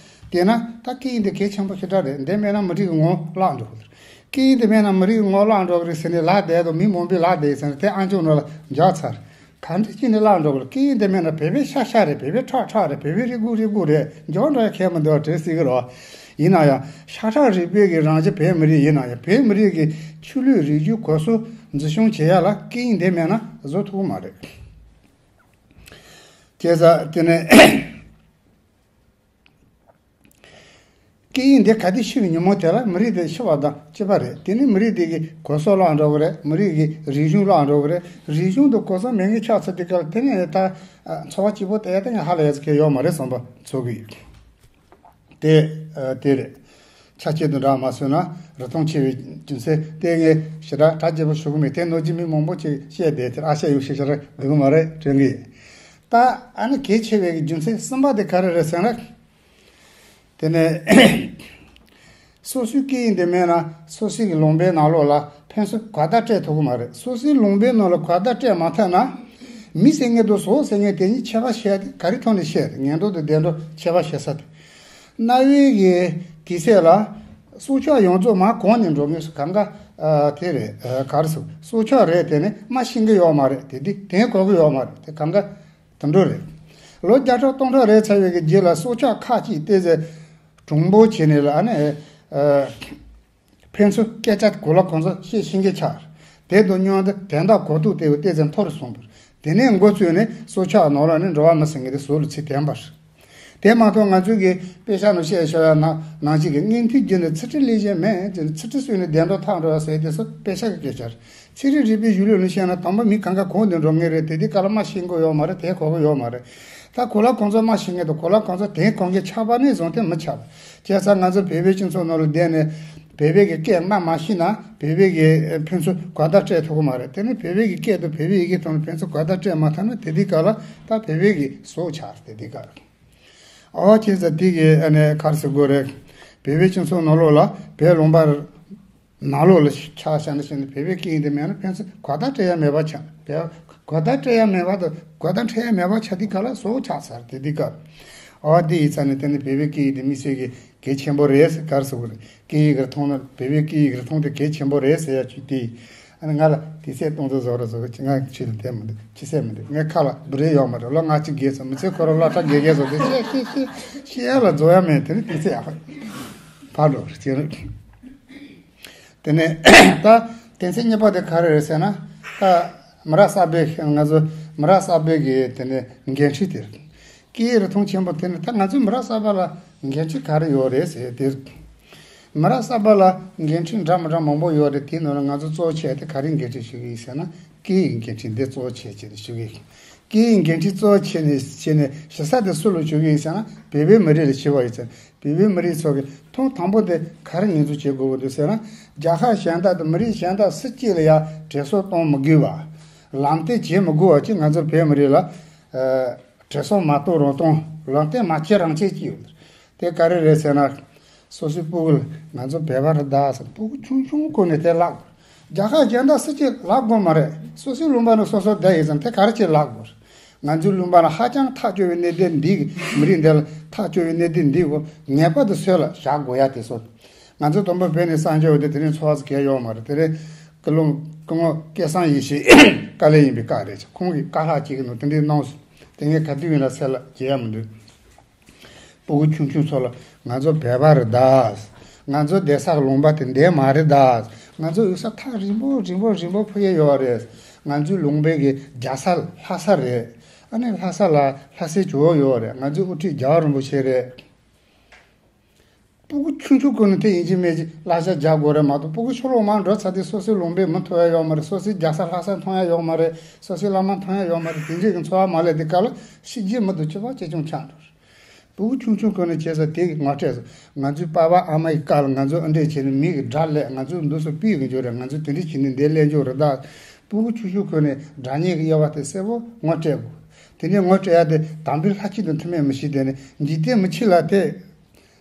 བལྟས་ན་ད་སྐད་ཡིག་འདི་གལ་ཆེན་པོ་ཞེ་དྲག་རེད། འདི་མེད་ན་མི་རིགས་ཀྱི་ངོ་བོ་བརླག་འགྲོ་གི་རེད། སྐད་ཡིག་འདི་མེད་ན་མི་རིགས་ཀྱི་ངོ་བོ་བརླག་འགྲོ་གི་རེད་ཟེར་ནས་ལབ་བསྡད་དུས་མི་མང་པོས་ལབ་བསྡད་ཟེར་ནས་དེ་ཨང་ཅོག་ནང་ལ་འཇགས་ཚར། ག་འདྲ་བྱས་ནས་བརླག་འགྲོ་གི་རེད། སྐད་ཡིག་འདི་མེད་ན་བོད་པའི་ཤ་ཤ་རེད། བོད་པའི་ཁྲག་ཁྲག་རེད། བོད་པའི་རུས་ཁུག་རུས་ཁུག་རེད། འཇོག་འགྲོ་ཡ་ཁེལ་མི་འདུག་དྲན་སྲིད་ཀྱི་རེད། ཡིན་ན་ཡང་ཤ་ཁྲག་རུས་པའི་གི་རང་བཞིན་བོད་མི་རིགས་ཡིན་ན་ཡང་བོད་མི་རིགས་ཀྱི་ཆོས་ལུགས་རིག་གཞུང་གོམས་སྲོལ་འཛིན་སྐྱོང་བྱེད་ཡ་ལ་སྐད་ཡིག་འདི་མེད་ན་བཟོ་ཐུབ་ཀྱི་མ་རེད། བྱས་ཙང་དེ་ནས་སྐད་ཡིག་འདི་ག་དུས་ཤི་བའི་ཉིན་མོ་དེ་ལ་མི་རིགས་དེ་ཤི་བ་དང་གཅིག་པ་རེད། དེ་ནི་མི་རིགས་དེ་གི་གོམས་སྲོལ་བརླག་འགྲོ་གི་རེད། མི་རིགས་ཀྱི་རིག་གཞུང་བརླག་འགྲོ་གི་རེད། རིག་གཞུང་དང་གོམས་སྲོལ་མེད་མཁན་ཆགས་ཚར་དུས་སྐབས་ལ་དེ་ནས་ད་འཚོ་བ་སྐྱིད་པོ་དེ་ཡ་དེ་ནས་ཧ་ལས་ཡ་ཚོ་གལ་ཡོད་མ་རེད་བསམ་པ་ཚོར་གི་ཡོད། དེ་ཨ་དེ་རེད། ཆ་ཆེད་དུ་འདྲ་མ་བཟོས་ན་རིག་མཐོང་ཆེ་བའི་རྒྱུ་མཚན་དེ་ངས་ཞེ་དྲག་གྲ་རྒྱས་པོ་ཞུ་གི་མེད། དེ་ནོར་གྱི་མི་མང་པོ་ཅིག་བཤད་བསྡད་དེ་ཨ་ཤ་ཡོད་ཤེས་ཤ་ར་དགོས་གི་མ་རེད་དྲན་གི་ཡིན། ད་ཨ་ནི་གལ་ཆེ་བའི་རྒྱུ་མཚན་གསུམ་པ་དེ་ག་རེ་རེད་ཟེར་ན། དེ་ནས་སོ་སོའི་སྐད་ཡིག་འདི་མེད་ན་སོ་སོའི་གི་ལུང་པའི་ནང་ལོགས་ལ་ཕན་ཚུན་གོ་བརྡ་སྤྲད་ཐུབ་ཀྱི་མ་རེད། སོ་སོའི་ལུང་པའི་ནང་ལ་གོ་བརྡ་སྤྲད་མ་ཐུབ་ན་མི་ཟེར་མཁན་དང་ཟོག་ཟེར་མཁན་དེ་གཉིས་ཁྱད་པར་ཕྱེ་ཡ་དེ་ག་རེ་ཐོག་ནས་ཤེས་རེད། ངན་འགྲོ་དང་བདེ་འགྲོ་ཁྱད་པར་ཕྱེ་ས་དེ། གནའ་བོའི་གི་དུས་ཚོད་ལ་སྲོག་ཆགས་ཡོངས་རྫོགས་མར་གང་ནས་འགྲོ་མཁན་སུ་གང་ག་ཨ་དེ་རེད། ཨ་ག་རེ་ཟེར། སྲོག་ཆགས་རེད། དེ་ནི་མ་ཤེས་ཀྱི་ཡོད་མ་རེད། དེ་དུས་དེ་གོ་གི་ཡོད་མ་རེད། དེ་གང་ག་དུད་འགྲོ་རེད། ལོ་བརྒྱ་ཕྲག་སྟོང་ཕྲག་རེད་ཚར་བའི་གི་རྗེས་ལ་སྲོག་ཆགས་ཁག་ཅིག་བལྟས་ཚེ་གྲུང་པོ་བྱས་ནས་ལ་ཨ་ནི་ཨ་ཕན་ཚུན་སྐད་ཆ་གོ་ལ་གོ་ཚོད་བཤད་ཤེས་མཁན་ཆགས། དེ་དང་མཉམ་དུ་དོན་དག་གོ་རྟོགས་དེ་བལྟས་ཚེ་མཐོ་རུ་སོང་བར། དེ་ནས་འགོ་བཙུགས་ནས་སྲོག་ཆགས་ནང་ལ་ནི་འགྲོ་བ་མི་ཟེར་མཁན་དེ་ཟོག་ལ་ཚུར་དྲན་པ་རེད། དེ་མ་གཏོགས་ང་ཚོའི་གི་དཔེ་ཆ་ནང་བཤད་ཤོར་ཡ་ནང་ནང་བཞིན་གྱི་སྔོན་ཐོན་རྒྱུ་ནི་ཚི་ཁྲི་ལས་གཞན་མེད་ཅེས་ཚི་ཁྲི་གསོས་ནས་བདེ་འགྲོ་ཐོབ་འགྲོ་བ་ཟེར་དེ་ཚོ་དཔེ་ཆ་གི་སྐད་ཆ་རེད། ཚན་རིག་རིག་པའི་གཞུང་ལུགས་ནས་བཤད་ན་དང་པོ་མི་གང་ག་གང་དུ་འགྲོ་ངེས་རེད། དེ་དུས་སྐབས་ལ་མ་ཤེས་ཀྱི་ཡོད་མ་རེད། དེ་གོ་གི་ཡོད་མ་རེད། ད་གོ་ལ་གོ་ཚོད་མ་ཤེས་མཁན་དང་གོ་ལ་གོ་ཚོད་དེ་གོ་མཁན་ཆགས་པ་ནས་བཟུང་སྟེ་མི་ཆགས་པ། བྱས་ཙང་ང་ཚོ་བོད་པའི་སྤྱི་ཚོགས་ནང་ལ་བསྡད་ནས་བོད་པའི་གི་སྐད་སྨྲ་མ་ཤེས་ན་བོད་པའི་གི་ཕན་ཚུན་གོ་བརྡ་སྤྲད་ཐུབ་ཀྱི་མ་རེད། དེ་ནི་བོད་པའི་གི་སྐད་དང་བོད་པའི་ཡི་གེ་ཐོག་ནས་ཕན་ཚུན་གོ་བརྡ་སྤྲད་མ་ཐུབ་ན་དེ་དུས་སྐབས་ལ་ད་བོད་པའི་གི་ཟོག་ཆགས་རེད། དེ་དུས་སྐབས་ལ། ཨོ་བྱས་ཙང་དེ་གི་ཨ་ནི་ག་རེ་ཟེར་དགོས་རེད། བོད་པའི་སྤྱི་ཚོགས་ནང་ལོགས་ལ་བོད་ལུང་པ་ནང་ལོགས་ལ་ཆ་བཞག་ན་བཞག་ན་བོད་པའི་སྐད་ཡིག་འདི་མེད་ན་ཕན་ཚུན་གོ་བརྡ་སྤྲད་ཡ་མེད་པ་ཆགས། བོད་གོ་བརྡ་སྤྲད་ཡ་མེད་པ་དང་གོ་བརྡ་འཕྲད་ཡ་མེད་པ་ཆགས་དུས་སྐབས་ལ་ཟོག་ཆགས་ཚར། དེ་དུས་སྐབས་ཨོ་དེ་ཡིན་ཙང་ནས་དེ་ནི་བོད་པའི་སྐད་ཡིག་འདི་དམིགས་བསལ་གྱི་གལ་ཆེན་པོ་རེད་ཟེར་ག་རེ་ཟེར་དགོས་རེད། སྐད་ཡིག་རིག་མཐོང་ནི་བོད་པའི་སྐད་ཡིག་རིག་མཐོང་དེ་གལ་ཆེན་པོ་རེད་ཟེར་ཡ་ཅིག་དེ། ཨ་ནི་ང་ལ་དུས་ཚོད་གཏོང་ཚོད་བཟོ་ར་བཟོ་གི་ང་ཁྱེད་ལ་དེ་མི་འདུག་ཁྱི་སེ་མི་འདུག་ངའི་ཁ་ལ་བུ་རེ་ཡོད་མ་རེད། ལོ་ལྔ་བཅུ་བརྒལ་སོང་། མི་ཚེ་ཁོ་རང་སློབ་གྲྭ་དགེ་རྒན་བཟོ་དེ་ཤེས་ཤེས་ཤེས་ཤེས་ཡ་ལ་བཟོ་ཡ་མེད། དེ་ནི་དུས་ཚོད་ཡག་པ་ཕར་འགྲོ་རེད་ཅེས་རེད། དེ་ནས་ད་དོན་ཚན་གཉིས་པ་དེ་ག་རེ་རེད་ཟེར་ན་ད་མི་རབས་གསར་པའི་ང་ཚོ་མི་རབས་གསར་པའི་གི་དེ་ནས་འགན་འཁྲི་དེ་རེད། སྐད་ཡིག་རིག་མཐོང་ཆེན་པོ་དེ་ནི་ད་ང་ཚོའི་མི་རབས་གསར་པ་ལ་འགན་འཁྲི་ག་རེ་ཡོད་རེད་ཟེར་དེ། མི་རབས་གསར་པ་ལ་འགན་འཁྲི་འདྲ་མི་འདྲ་མང་པོ་ཡོད་རེད། དེའི་ནང་ལ་ང་ཚོ་གཙོ་བོ་བྱས་ཏེ་ག་རེ་འགན་འཁྲི་ཞུ་གི་ཡིན་ཟེར་ན་སྐད་ཡིག་འགན་འཁྲི་འདི་གཙོ་བོ་བྱས་བྱས་ནས་ཞུ་གི་ཡིན། སྐད་ཡིག་འགན་འཁྲི་གཙོ་བོ་བྱས་ནས་བྱས་ནས་ཞུ་ས་དེ་སུ་ལ་ཞུ་གི་ཡིན་ཟེར་ན་བོད་པའི་མི་རིགས་ལ་ཞུ་བ་ཡིན་ཟེར། བོད་པའི་མི་རིགས་ཚོ་གི་ཐོག་དང་པོ་དེ་ག་རེ་ངོས་འཛིན་བྱེད་དགོས་ཀྱི་འདུག་ཟེར་ན་རྒྱལ་ཁབ་གཞན་དག་དང་མི་རིགས་གཞན་དག་སུ་གཅིག་ལ་ཡང་དྲན་གསོ་གཏོང་མི་དགོས་པ། ལམ་སྟོན་བྱེད་མི་དགོས་པ་ཅིག་ང་ཚོ་བོད་མི་རིགས་ལ། ཨ། དྲན་གསོ་མ་གཏོང་རང་གཏོང་ལམ་སྟོན་མ་བྱེད་རང་བྱེད་ཀྱི་ཡོད། དེ་ག་རེ་རེད་ཟེར་ན། སོ་སོའི་སྤུ་གུ་ལ་ང་ཚོ་བོད་པ་རེད་ད་ཟེར་སྤུ་གུ་ཆུང་ཆུང་ཁོ་ནས་དེ་བརླག་དགོས། རྒྱལ་ཁབ་གཞན་དག་སུ་གཅིག་བརླག་དགོས་མ་རེད། སོ་སོའི་ལུང་པ་ནས་སོ་སོ་བསྡད་ཡོད་ཙང་དེ་ག་རེ་བྱེད་བརླག་དགོས། ང་ཚོའི་ལུང་པ་ལ་ཧ་ཅང་ཐག་ཆོད་པའི་གནད་དོན་འདི་གི་མི་རིགས་འདི་ལ་ཐག་ཆོད་པའི་གནད་དོན་འདི་གོ་ངེས་པར་དུ་སེམས་ལ་བཞག་དགོས་ཡ་དེ་ཚོ། ང་ཚོ་དང་པོ་བོད་ནས་གསར་འབྱོར་བ་དེ་དེ་རིང་འཚོ་བ་ཟེར་གང་ཡང་ཡོད་མ་རེད། དེ་རིང་སྐུ་ལུང་སྐུ་ངོ་སྐལ་བཟང་ཡེ་ཤེས་དཀའ་ལས་ཡིན་པའི་བཀའ་རེད། ཁོང་གིས་བཀའ་ལྷག་ཅིག་གི་ནང་དེ་འདྲའི་གནང་སོང་། དེ་ངས་ག་དུས་ཡིན་ན་སེམས་ལ་བརྗེད་ཡ་མི་འདུག་སྤུ་གུ་ཆུང་ཆུང་ཚོ་ལ་ང་ཚོ་བོད་པ་རེད་ད། ང་ཚོ་བསྡད་ས་ལུང་པ་དེ་འདྲ་མ་རེད་ད། ང་ཚོ་ཡོད་ས་ཐག་རིང་པོ་རིང་པོ་རིང་པོ་འཕུར་ཡས་ཡོད་རེད། ང་ཚོའི་ལུང་པའི་གི་རྒྱལ་ས་ལྷ་ས་རེད། ཨ་ནི་ལྷ་ས་ལ་ལྷ་སའི་ཇོ་བོ་ཡོད་རེད། ང་ཚོའི་དབུ་ཁྲིད་རྒྱལ་བ་རིན་པོ་ཆེ་རེད། སྤུ་གུ་ཆུང་ཆུང་ཀུན་ནས་དེ་ཡིན་གཅིག་མིན་གཅིག་གླ་ཆ་རྒྱག་དགོས་རེད་མ་གཏོགས། སྤུ་གུ་ཕྱི་ལོགས་མར་འགྲོ་ཚར་དུས་སོ་སོའི་ལུང་པའི་མི་ཐོབ་ཡ་ཡོད་མ་རེད། སོ་སོའི་རྒྱལ་ས་ལྷ་ས་མཐོང་ཡ་ཡོད་མ་རེད། སོ་སོའི་བླ་མ་མཐོང་ཡ་ཡོད་མ་རེད། དེ་འདྲའི་གི་འཚོ་བ་མ་སླེབས་དུས་སྐབས་ལ་གཤིས་རྒྱུད་མི་འདུག་ཅི་བ་ཅི་བྱུང་ཆགས་འགྲོ། སྤུ་གུ་ཆུང་ཆུང་ཁོ་ནས་བྱས་ས་དེ་ངོ་སྤྲད་སོང་། ང་ཚོའི་པ་ཕ་ཨ་མ་ཡི་བཀའ་ལ་ང་ཚོ་ཨ་འདྲས་བྱས་ནས་མི་གི་དགྲ་སླེབས། ང་ཚོ་འདུག་སེ་སྤུས་གི་འཇོག་རེད། ང་ཚོ་དེ་འདྲས་བྱས་ནས་འདིར་སླེབས་འཇོག་རེད་ད། སྤུ་གུ་ཆུང་ཆུང་ཁོ་ནས་དགྲ་གཉེན་གྱི་དབྱེ་བ་དེ་གསལ་པོ་ངོ་སྤྲད་དགོས། དེ་འདྲས་ངོ་སྤྲད་ཡ་དེ་དམ་པའི་ལྷ་ཁྱི་དང་མཐུན་མེད་མི་ཤེས། དེ་ནས་འཇིག་རྟེན་མི་ཁྱི་ལ་དེ།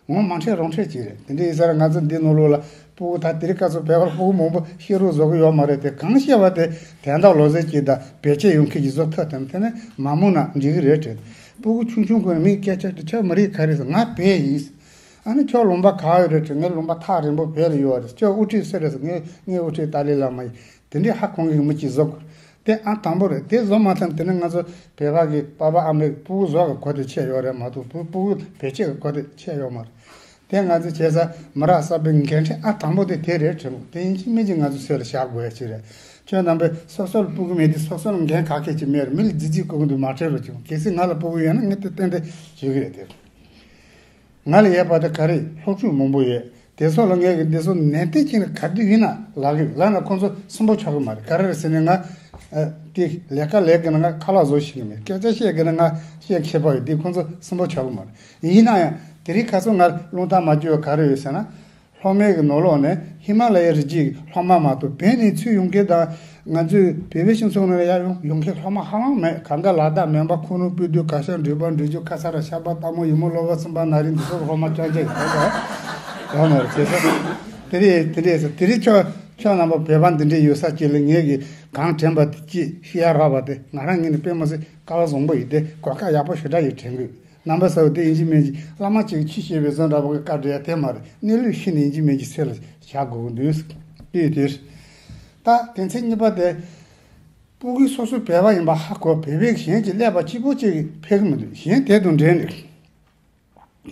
ངོ་མ་འཕྲད་རང་འཕྲད་ཅིག་རེད། དེ་འདྲ་ཡིན་ཙང་ང་ཚོ་འདི་ནང་ལོགས་ལ་སྤུ་གུ་ད་དེ་རིང་ཁ་སང་བོད་པ་སྤུ་གུ་མང་པོ་བཤད་རོགས་བཟོ་གི་ཡོད་མ་རེད་དེ། གང་བཤད་པ་དེ་དོན་དག་ལོག་ཟེར་གྱི་དང་བེད་སྤྱོད་ཡོང་མཁན་གྱི་བཟོ་ཐུབ་དེ་དེ་ནས་མ་མང་ན་འགྲིག་གི་རེད་དྲན། སྤུ་གུ་ཆུང་ཆུང་ཁོ་ནས་མིའི་སྐད་ཆ་དེ་ཁྱོད་མི་རིགས་ག་རེ་ཟེར། ང་བོད་ཡིན། ཨ་ནི་ཁྱོད་ལུང་པ་ག་བ་རེད་དྲན། ངའི་ལུང་པ་ཐག་རིང་པོ་བོད་ལ་ཡོད་རེད། ཁྱོད་དབུ་ཁྲིད་སུ་རེད་ཟེར། ངའི་ངའི་དབུ་ཁྲིད་ཏཱ་ལའི་བླ་མ་ཡིན། དེ་འདྲའི་ཧ་གོ་མཁན་གྱི་མི་གཅིག་བཟོ་དགོས། དེ་ཨ་དང་པོ་རེད། དེ་བཟོ་མ་ཐུབ་དེ་ནི་ང་ཚོ་བོད་པ་གི་པ་ཕ་ཨ་མའི་སྤུ་གུ་བཟོ་གི་གོ་དེ་ཆད་ཡོད་རེད་མ་གཏོགས་སྤུ་སྤུ་གུ་བེད་སྤྱོད་གི་གོ་དེ་ཆད་ཡོད་མ་རེད། དེ་ང་ཚོ་བྱས་ས་མི་རབས་གསར་པའི་འགན་འཁྲི་ཨ་དང་པོ་དེ་དེ་རེད་དྲན། དེ་ཡིན་གཅིག་མིན་གཅིག་ང་ཚོ་སེམས་ལ་བཞག་དགོས་ཡ་ཅིག་རེད། ཁྱོད་རྣམ་པས་སོ་སོ་ལ་སྤུ་གུ་མེད་དུས་སོ་སོ་ལ་འགན་ག་གེ་ཅིག་མེད་རེད། མི་ལ་རྫིག་རྫིག་སྐུ་གུ་འདུག་མ་ཁྲེལ་རོགས་གྱིས། གལ་སྲིད་ང་ལ་སྤུ་གུ་ཡོད་ན་ངས་དེ་ཏན་ཏན་བྱེད་གི་རེད་དེ། ང་ལ་ཡོད་པ་དེ་ག་རེ་སློབ་ཕྲུག་མང་པོ་ཡོད། དེ་ཚོ་ལ་ངས་ཀྱི་འདི་ཚོ་ནན་ཏན་བྱས་ནས་ག་དུས་ཡིན་ན་ལབ་ཀྱི་ཡོད། ལབ་ན་ཁོང་ཚོ་སུན་པོ་ཆགས་ཀྱི་མ་རེད། ག་རེ་རེད་ཟེར་ན་ང་ཨ་དེ་ལས་ཀ་ལས་ཀྱི་ན་ང་ཁ་ལག་བཟོ་ཤེས་ཀྱི་མེད། སྐད་ཆ་བཤད་ཀྱི་ན་ང་བཤད་མཁས་པ་ཡོད། དེ་ཁོང་ཚོ་སུན་པོ་ཆགས་ཀྱི་མ་རེད། ཡིན་ན་ཡང་དེ་རིང་ཁ་སང་ང་རླུང་རྟ་མ་བསྒྱུར་བ་ག་རེ་ཡོད་ཟེར་ན། སློབ་མའི་གི་ནང་ལོགས་ནས་ཧི་མ་ལ་ཡའི་རི་རྒྱུད་ཀྱི་སློབ་མ་མ་གཏོགས་བོད་ནས་ཚུར་ཡོང་མཁན་དང་ང་ཚོའི་བོད་པའི་སྤྱི་ཚོགས་ནང་ལ་ཡར་ཡོང་ཡོང་མཁན་སློབ་མ་ཧ་ལམ་མེད། གང་ག་ལ་དྭགས་སྨན་པ་ཁུ་ནུ་སྤོས་སྡོད་ག་ཤ་འགྲུལ་པ་འགྲུལ་རྒྱུ་ཁ་ས་ར་ཤ་པ་སྟག་མོ་ཡུ་མོ་གློ་བ་སུམ་པ་ན་རིང་འདི་ཚོ་སློབ་མ་རྐྱང་རྐྱང་ཡོད་རེད། ཡོད་མ་རེད་བྱས་ཙང་། དེ་རེད་དེ་རེད་ཟེར། དེ་རིང་ཁྱོད་ཁྱོད་རྣམ་པ་བོད་པ་འདི་འདྲས་ཡོད་ས་ཅིག་ལ་ངས་གི་གང་དྲན་པ་དེ་ཅིག་བཤད་ཡ་རག་པ་དེ་ང་རང་ངོས་ནས་དཔེ་མ་སྲིད་སྐལ་བ་བཟང་པོ་ཡིན། དེ་གོ་སྐབས་ཡག་པོ་ཞེ་དྲག་ཡོད་དྲན་གི་ཡོད། རྣམ་པ་གསར་བ་དེ་ཡིན་གཅིག་མིན་གཅིག་བླ་མ་གཅིག་གིས་ཆོས་བཤད་པའི་བཟོ་འདྲ་པོ་གི་བཀའ་འདྲི་ཡ་དེ་མ་རེད། གནས་ལུགས་ཤེས་ནས་ཡིན་གཅིག་མིན་གཅིག་སེམས་ལ་བཞག་དགོས་ཀྱི་འདུག་དེ་ཡིན་དུས། ད་དེ་ཚེ་གཉིས་པ་དེ། སྤུ་གུ་སོ་སོའི་བོད་པ་ཡིན་པ་ཧ་གོ། བོད་པའི་གཞན་གྱིས་ཀླད་པ་སྐྱིད་པོ་གཅིག་གིས་ཕེབས་ཀྱི་མི་འདུག་གཞན་དེ་དང་འབྲེལ་ནས།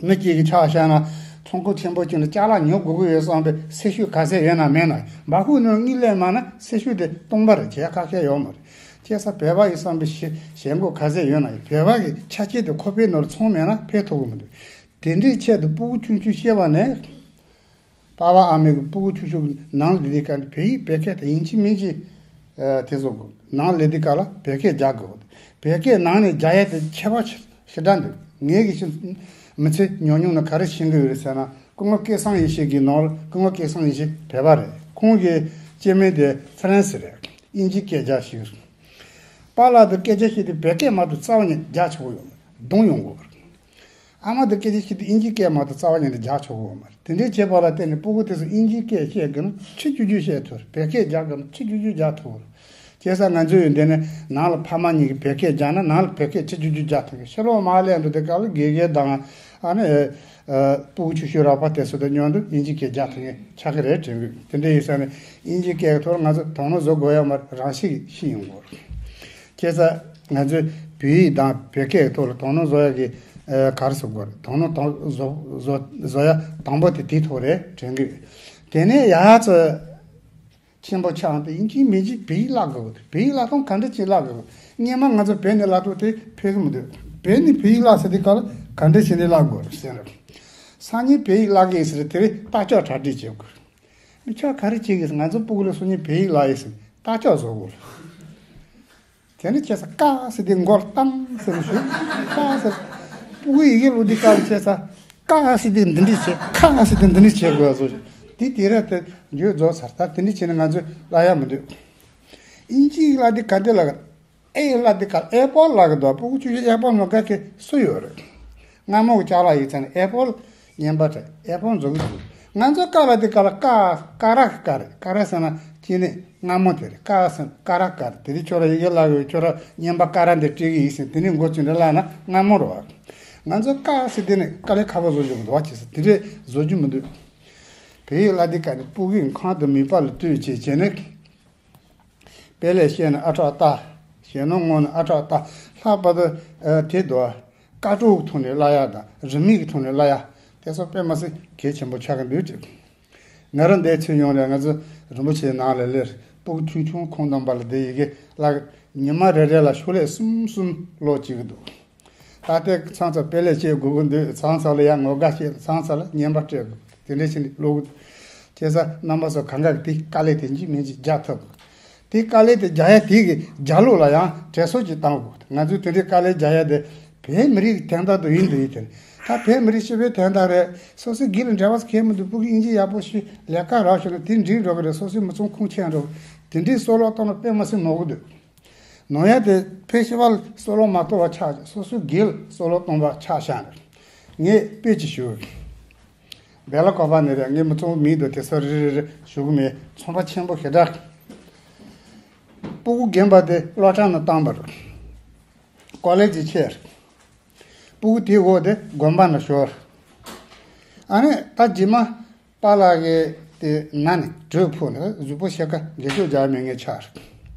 མི་གཅིག་གིས་ཆ་བཞག་ན་ཚོང་ཁང་ཆེན་པོ་གཅིག་ནས་ཅ་ལག་ཉོ་དགོས་ཀྱི་ཡོད་བསམ་པའི་སེམས་ཤུགས་ག་ཚད་ཡོད་ན་མེད་ན་འབའ་ཁུག་ནང་དངུལ་ལེན་མ་ན་སེམས་ཤུགས་དེ་སྟོང་པ་རེད། བྱེད་ཁ་ཁས་ཡོད་མ་རེད། བྱས་ཙང་བོད་པ་ཡིན་བསམ་པའི་ཞེ་ཞེན་ཁོག་ག་ཚད་ཡོད་ན་ཡང་བོད་པ་གི་ཆ་རྐྱེན་དེ་ཁོ་པའི་ནང་ལ་ཚང་མེད་ན་ཕེབས་ཐུབ་ཀྱི་མི་འདུག་དེ་འདྲའི་ཆེད་དུ་སྤུ་གུ་ཆུང་ཆུང་སྐྱེས་པ་ནས། པ་ཕ་ཨ་མའི་གི་སྤུ་གུ་ཆུང་ཆུང་ནང་ལ་སླེབས་དུས་སྐབས་ནས་བོད་ཡིག་བོད་སྐད་དེ་ཡིན་གཅིག་མིན་གཅིག་ཨ་དེ་ཚོ་ནང་ལ་སླེབས་དུས་སྐབས་ལ་བོད་སྐད་རྒྱག་དགོས། བོད་སྐད་ནང་ནས་རྒྱག་ཡ་དེ་ཁྱད་པར་ཞེ་དྲག་འདུག་ངས་གི་ཤི་མི་ཚེ་ཉུང་ཉུང་ནས་ག་རེ་ཤེས་ཀྱི་ཡོད་རེད་ཟེར་ན། སྐུ་ངོ་སྐལ་བཟང་ཡེ་ཤེས་ཀྱི་ནང་ལ། སྐུ་ངོ་སྐལ་བཟང་ཡེ་ཤེས་བོད་པ་རེད། ཁོང་གི་སྐྱེ་དམན་དེ་ཧྥ་རན་སི་རེད། དབྱིན་ཇིའི་སྐད་རྒྱག་ཤེས་ཀྱི་རེད། པཱ་ལགས་དང་སྐད་ཆ་བཤད་དུས་བོད་སྐད་མ་གཏོགས་རྩ་བ་ཉིད་རྒྱག་ཆོག་གི་ཡོད་མ་རེད། གདོང་ཡོང་གི་ཡོད་རེད། ཨ་མ་དང་སྐད་ཆ་བཤད་དུས་དབྱིན་ཇིའི་སྐད་མ་གཏོགས་རྩ་བ་ཉིད་ནས་རྒྱག་ཆོག་གི་ཡོད་མ་རེད། དེ་འདྲའི་བྱས་པ་ལ་བརྟེན་ནས་སྤུ་གུ་དེ་ཚོ་དབྱིན་ཇིའི་སྐད་བཤད་དགོས་ན་ཆི་ཅུ་ཅུ་བཤད་ཐུབ་རེད། བོད་སྐད་རྒྱག་དགོས་ན་ཆི་ཅུ་ཅུ་རྒྱག་ཐུབ་རེད། བྱས་ཙང་ང་ཚོས་འདི་ནས་ནང་ལ་ཕ་མ་གཉིས་ཀྱིས་བོད་སྐད་རྒྱག་ན་ནང་ལ་བོད་སྐད་ཆི་ཅུ་ཅུ་རྒྱག་ཐུབ་གི། ཕྱི་ལོགས་མར་སླེབས་འགྲོ་དུས་སྐབས་ལ་དགེ་རྒན་དང་ཨ་ནི་ཨ་སྤུ་གུ་ཆུང་ཆུང་རོགས་པ་དེ་ཚོ་དང་མཉམ་དུ་དབྱིན་ཇིའི་སྐད་རྒྱག་ཐུབ་མཁན་ཆགས་ཀྱི་རེད་དྲན་གི། དེ་འདྲ་ཡིན་ཙང་ནས་དབྱིན་ཇིའི་སྐད་ཀྱི་ཐོག་ལ་ང་ཚོ་དོ་སྣང་བཟོ་དགོས་ཡ་མ་རེད། རང་བཞིན་གྱིས་ཤེས་ཡོང་གི་རེད། བྱས་ཙང་ང་ཚོས་བོད་ཡིག་དང་བོད་སྐད་ཀྱི་ཐོག་ལ་དོ་སྣང་བཟོ་ཡ་གི་ཨ་ག་རེ་ཟེར་དགོས་རེད། དོ་སྣང་དང་བཟོ་བཟོ་བཟོ་ཡ་དང་པོ་དེ་དེའི་ཐོག་རེད་དྲན་གི། དེ་ནས་ཡ་ཚ་ཆེན་པོ་ཆགས་དེ་ཡིན་གཅིག་མིན་གཅིག་བོད་ཡིག་བརླག་དགོས་རེད། བོད་ཡིག་བརླག་སྟངས་ག་འདྲ་ཅིག་བརླག་དགོས་རེད། སྔོན་མ་ང་ཚོ་བོད་ནས་བརླག་དུས་དེ་ཕེབས་གི་མི་འདུག་བོད་ནས་བོད་ཡིག་བརླག་ཟེར་དུས་སྐབས་ལ་ག་འདྲ་བྱས་ནས་བརླག་དགོས་རེད་ཟེར་ན། སང་ཉིན་བོད་ཡིག་བརླག་གི་ཡིན་ཟེར་དེ་རིང་རྟགས་ཅོག་གྲ་སྒྲིག་བྱེད་དགོས་རེད། མི་ཁྱོད་ག་རེ་བྱེད་གི་ཟེར། ང་ཚོ་སྤུ་གུ་ལ་སང་ཉིན་བོད་ཡིག་བརླག་ཡིན་ཟེར་རྟགས་ཅོག་བཟོ་དགོས་རེད། དེ་ནས་བྱས་ཙང་ཀ་ཟེར་དུས་མགོ་ལ་བཏང་ཟེར་ནས་ཞུ། ཀ་ཟེར། སྤུ་གུ་ཡི་གེ་ཀློག་དུས་སྐབས་ལ་བྱས་ཙང་ཀ་ཟེར་དུས་འདི་འདྲས་བྱེད། ཁ་ཟེར་དུས་འདི་འདྲས་བྱེད་དགོས་བཟོ་ཞིག་དེ་དེ་རེད་དེ་འགྱོད་རྫོགས་ཚར། ད་དེ་འདྲས་བྱས་ནས་ང་ཚོས་བརླག་ཡ་མི་འདུག་དབྱིན་ཇི་ཡིག་བརླག་དུས་ག་འདྲས་བརླག་གི། ཨེ་བརླག་དུས་སྐབས་ཨེ་པོལ་བརླག་གི་འདུག་སྤུ་གུ་ཆུང་ཆུང་ཨེ་པོལ་ནང་དགའ་མཁན་སུ་ཡོད་རེད། སྔ་མོ་གི་ཅ་ལག་ཡིག་ཚང་ནས་ཨེ་པོལ་རྔན་པ་རེད། ཨེ་པོལ་བཟོ་གི་འདུག་ང་ཚོ་ཀ་བརླག་དུས་སྐབས་ལ་ཀ་ཀ་ར་གི་ཀ་རེད། ཀ་ར་ཟེར་ན་ཅི་ནས་སྔ་མོ་དེ་རེད། ཀ་ཟེར་ན་ཀ་ར་ཀ་རེད། དེ་རིང་ཁྱོད་ར་ཡི་གེ་བརླག་ཡོད། ཁྱོད་ར་རྔན་པ་ཀ་ར་འདི་སྤྲད་གི་ཡིན་ཟེར་དེ་ནས་མགོ་བཙུགས་ནས་བརླག་ན་སྔ་མོ་རེད་བ། ང་ཚོ་ཀ་ཟེར་དེ་ནས་དཀའ་ལས་ཁག་པོ་བཟོ་རྒྱུ་མི་འདུག་བ། བྱས་ཙང་དེ་འདྲས་བཟོ་རྒྱུ་མི་འདུག་བོད་ཡིག་བརླག་དུས་སྐབས་ནས་སྤུ་གུའི་ཁང་དུ་མིད་པ་ལ་ལྟོས་བྱས་བྱས་ནས། དཔེ་ལེགས་བཤད་ནས་ཨ་ཁྲག་ལྟ། ཞེད་སྣང་ངང་ནས་ཨ་ཁྲག་ལྟ། ལྷག་པར་དུ་ཨ་དེ་དོ། ཀ་ཀྲོའུ་གི་ཐོག་ནས་བརླག་ཡ་དང་རི་མིག་གི་ཐོག་ནས་བརླག་ཡ། དེ་ཚོ་དཔེ་མ་སྲིད་གལ་ཆེན་པོ་ཆགས་ཀྱི་འདུག་ཅེས། ང་རང་འདིར་ཚུར་ཡོང་ནས་ང་ཚོ་རིན་པོ་ཆེའི་ནང་ལ་སླེབས། སྤུ་གུ་ཆུང་ཆུང་ཁོང་རྣམ་པ་ལ་འདི་ཡི་གེ་བརླག་ཉི་མ་རེ་རེ་ལ་ཤོག་ལྷེ་གསུམ་གསུམ་ཀློག་བྱེད་ཀྱི་འདུག་ད་ལྟའི་མཚམས་སུ་དཔེ་ལེགས་བཤད་དགོས་ཀྱི་འདུག་མཚམས་སུ་ལ་ཡང་ངོ་དགའ་བཤད། མཚམས་སུ་ལ་རྔན་པ་སྤྲད་དགོས། དེ་འདྲ་བྱས་ནས་ཀློག་གི་འདུག་བྱས་ཙང་རྣམ་པ་ཚོ་གང་ག་གིས་དེ་དཀའ་ལས་དེ་འཇིགས་མེད་ཅིག་རྒྱག་ཐུབ་དགོས། དེ་དཀའ་ལས་དེ་རྒྱག་ཡ་དེ་གི་རྒྱབ་ལོགས་ལ་ཡང་དྲན་གསོ་ཅིག་བཏང་དགོས། ང་ཚོས་དེ་འདྲའི་དཀའ་ལས་རྒྱག་ཡ་དེ་བོད་མི་རིགས་ཀྱི་དོན་དག་ཏུ་ཡིན་དུ་ཡིན་དེ། ད་བོད་མི་རིགས་སྤྱི་པའི་དོན་དག་རེད། སོ་སོའི་སྒེར་ལ་འབྲེལ་བ་གང་ཡང་མི་འདུག་ཕྲུ་གུ་དབྱིན་ཇི་ཡག་པོ་ཞིག་ལས་ཀ་རག་བྱུང་ན་དེ་འགྲིག་འགྲོ་གི་རེད། སོ་སོའི་མི་ཚང་ཁུངས་ཁྱེར་འགྲོ་གི། དེ་འདྲའི་བསམ་བློ་གཏོང་ན་དཔེ་མི་སྲིད་ནོར་གི་འདུག་ནོར་ཡ་དེ་ཕལ་ཆེ་བ་ལ་བསམ་བློ་མ་གཏོང་བ་ཆགས་ཀྱི། སོ་སོའི་སྒེར་ལ་བསམ་བློ་གཏོང་བ་ཆགས་བཞག་ནས་ངས་དཔེ་ཅིག་ཞུ་གི། སྦེ་ལ་ཀོ་པ་ནས་རེད། ངས་མི་ཚང་མིང་དང་དེ་ཚོ་རེ་རེ་རེ་ཞུ་གི་མེད། ཚོང་པ་ཆེན་པོ་ཞེ་དྲག་ཕྲུ་གུ་རྒན་པ་དེ་སློབ་གྲྭ་ནང་བཏང་བ་རེད། ཀོ་ལེ་ཇི་ཆེད་རེད། ཕྲུ་གུ་དེའི་འོག་དེ་དགོན་པ་ནང་ཤོར། ཨ་ནི་ད་རྗེས་མ་པཱ་ལགས་ཀྱིས་དེ་ན་ནས་དྲོད་ཕོག་ནས་གཟུགས་པོ་ཕྱེད་ཀ་འགྱེལ་ཤོག་རྒྱག་མེད་ངེས་ཆགས།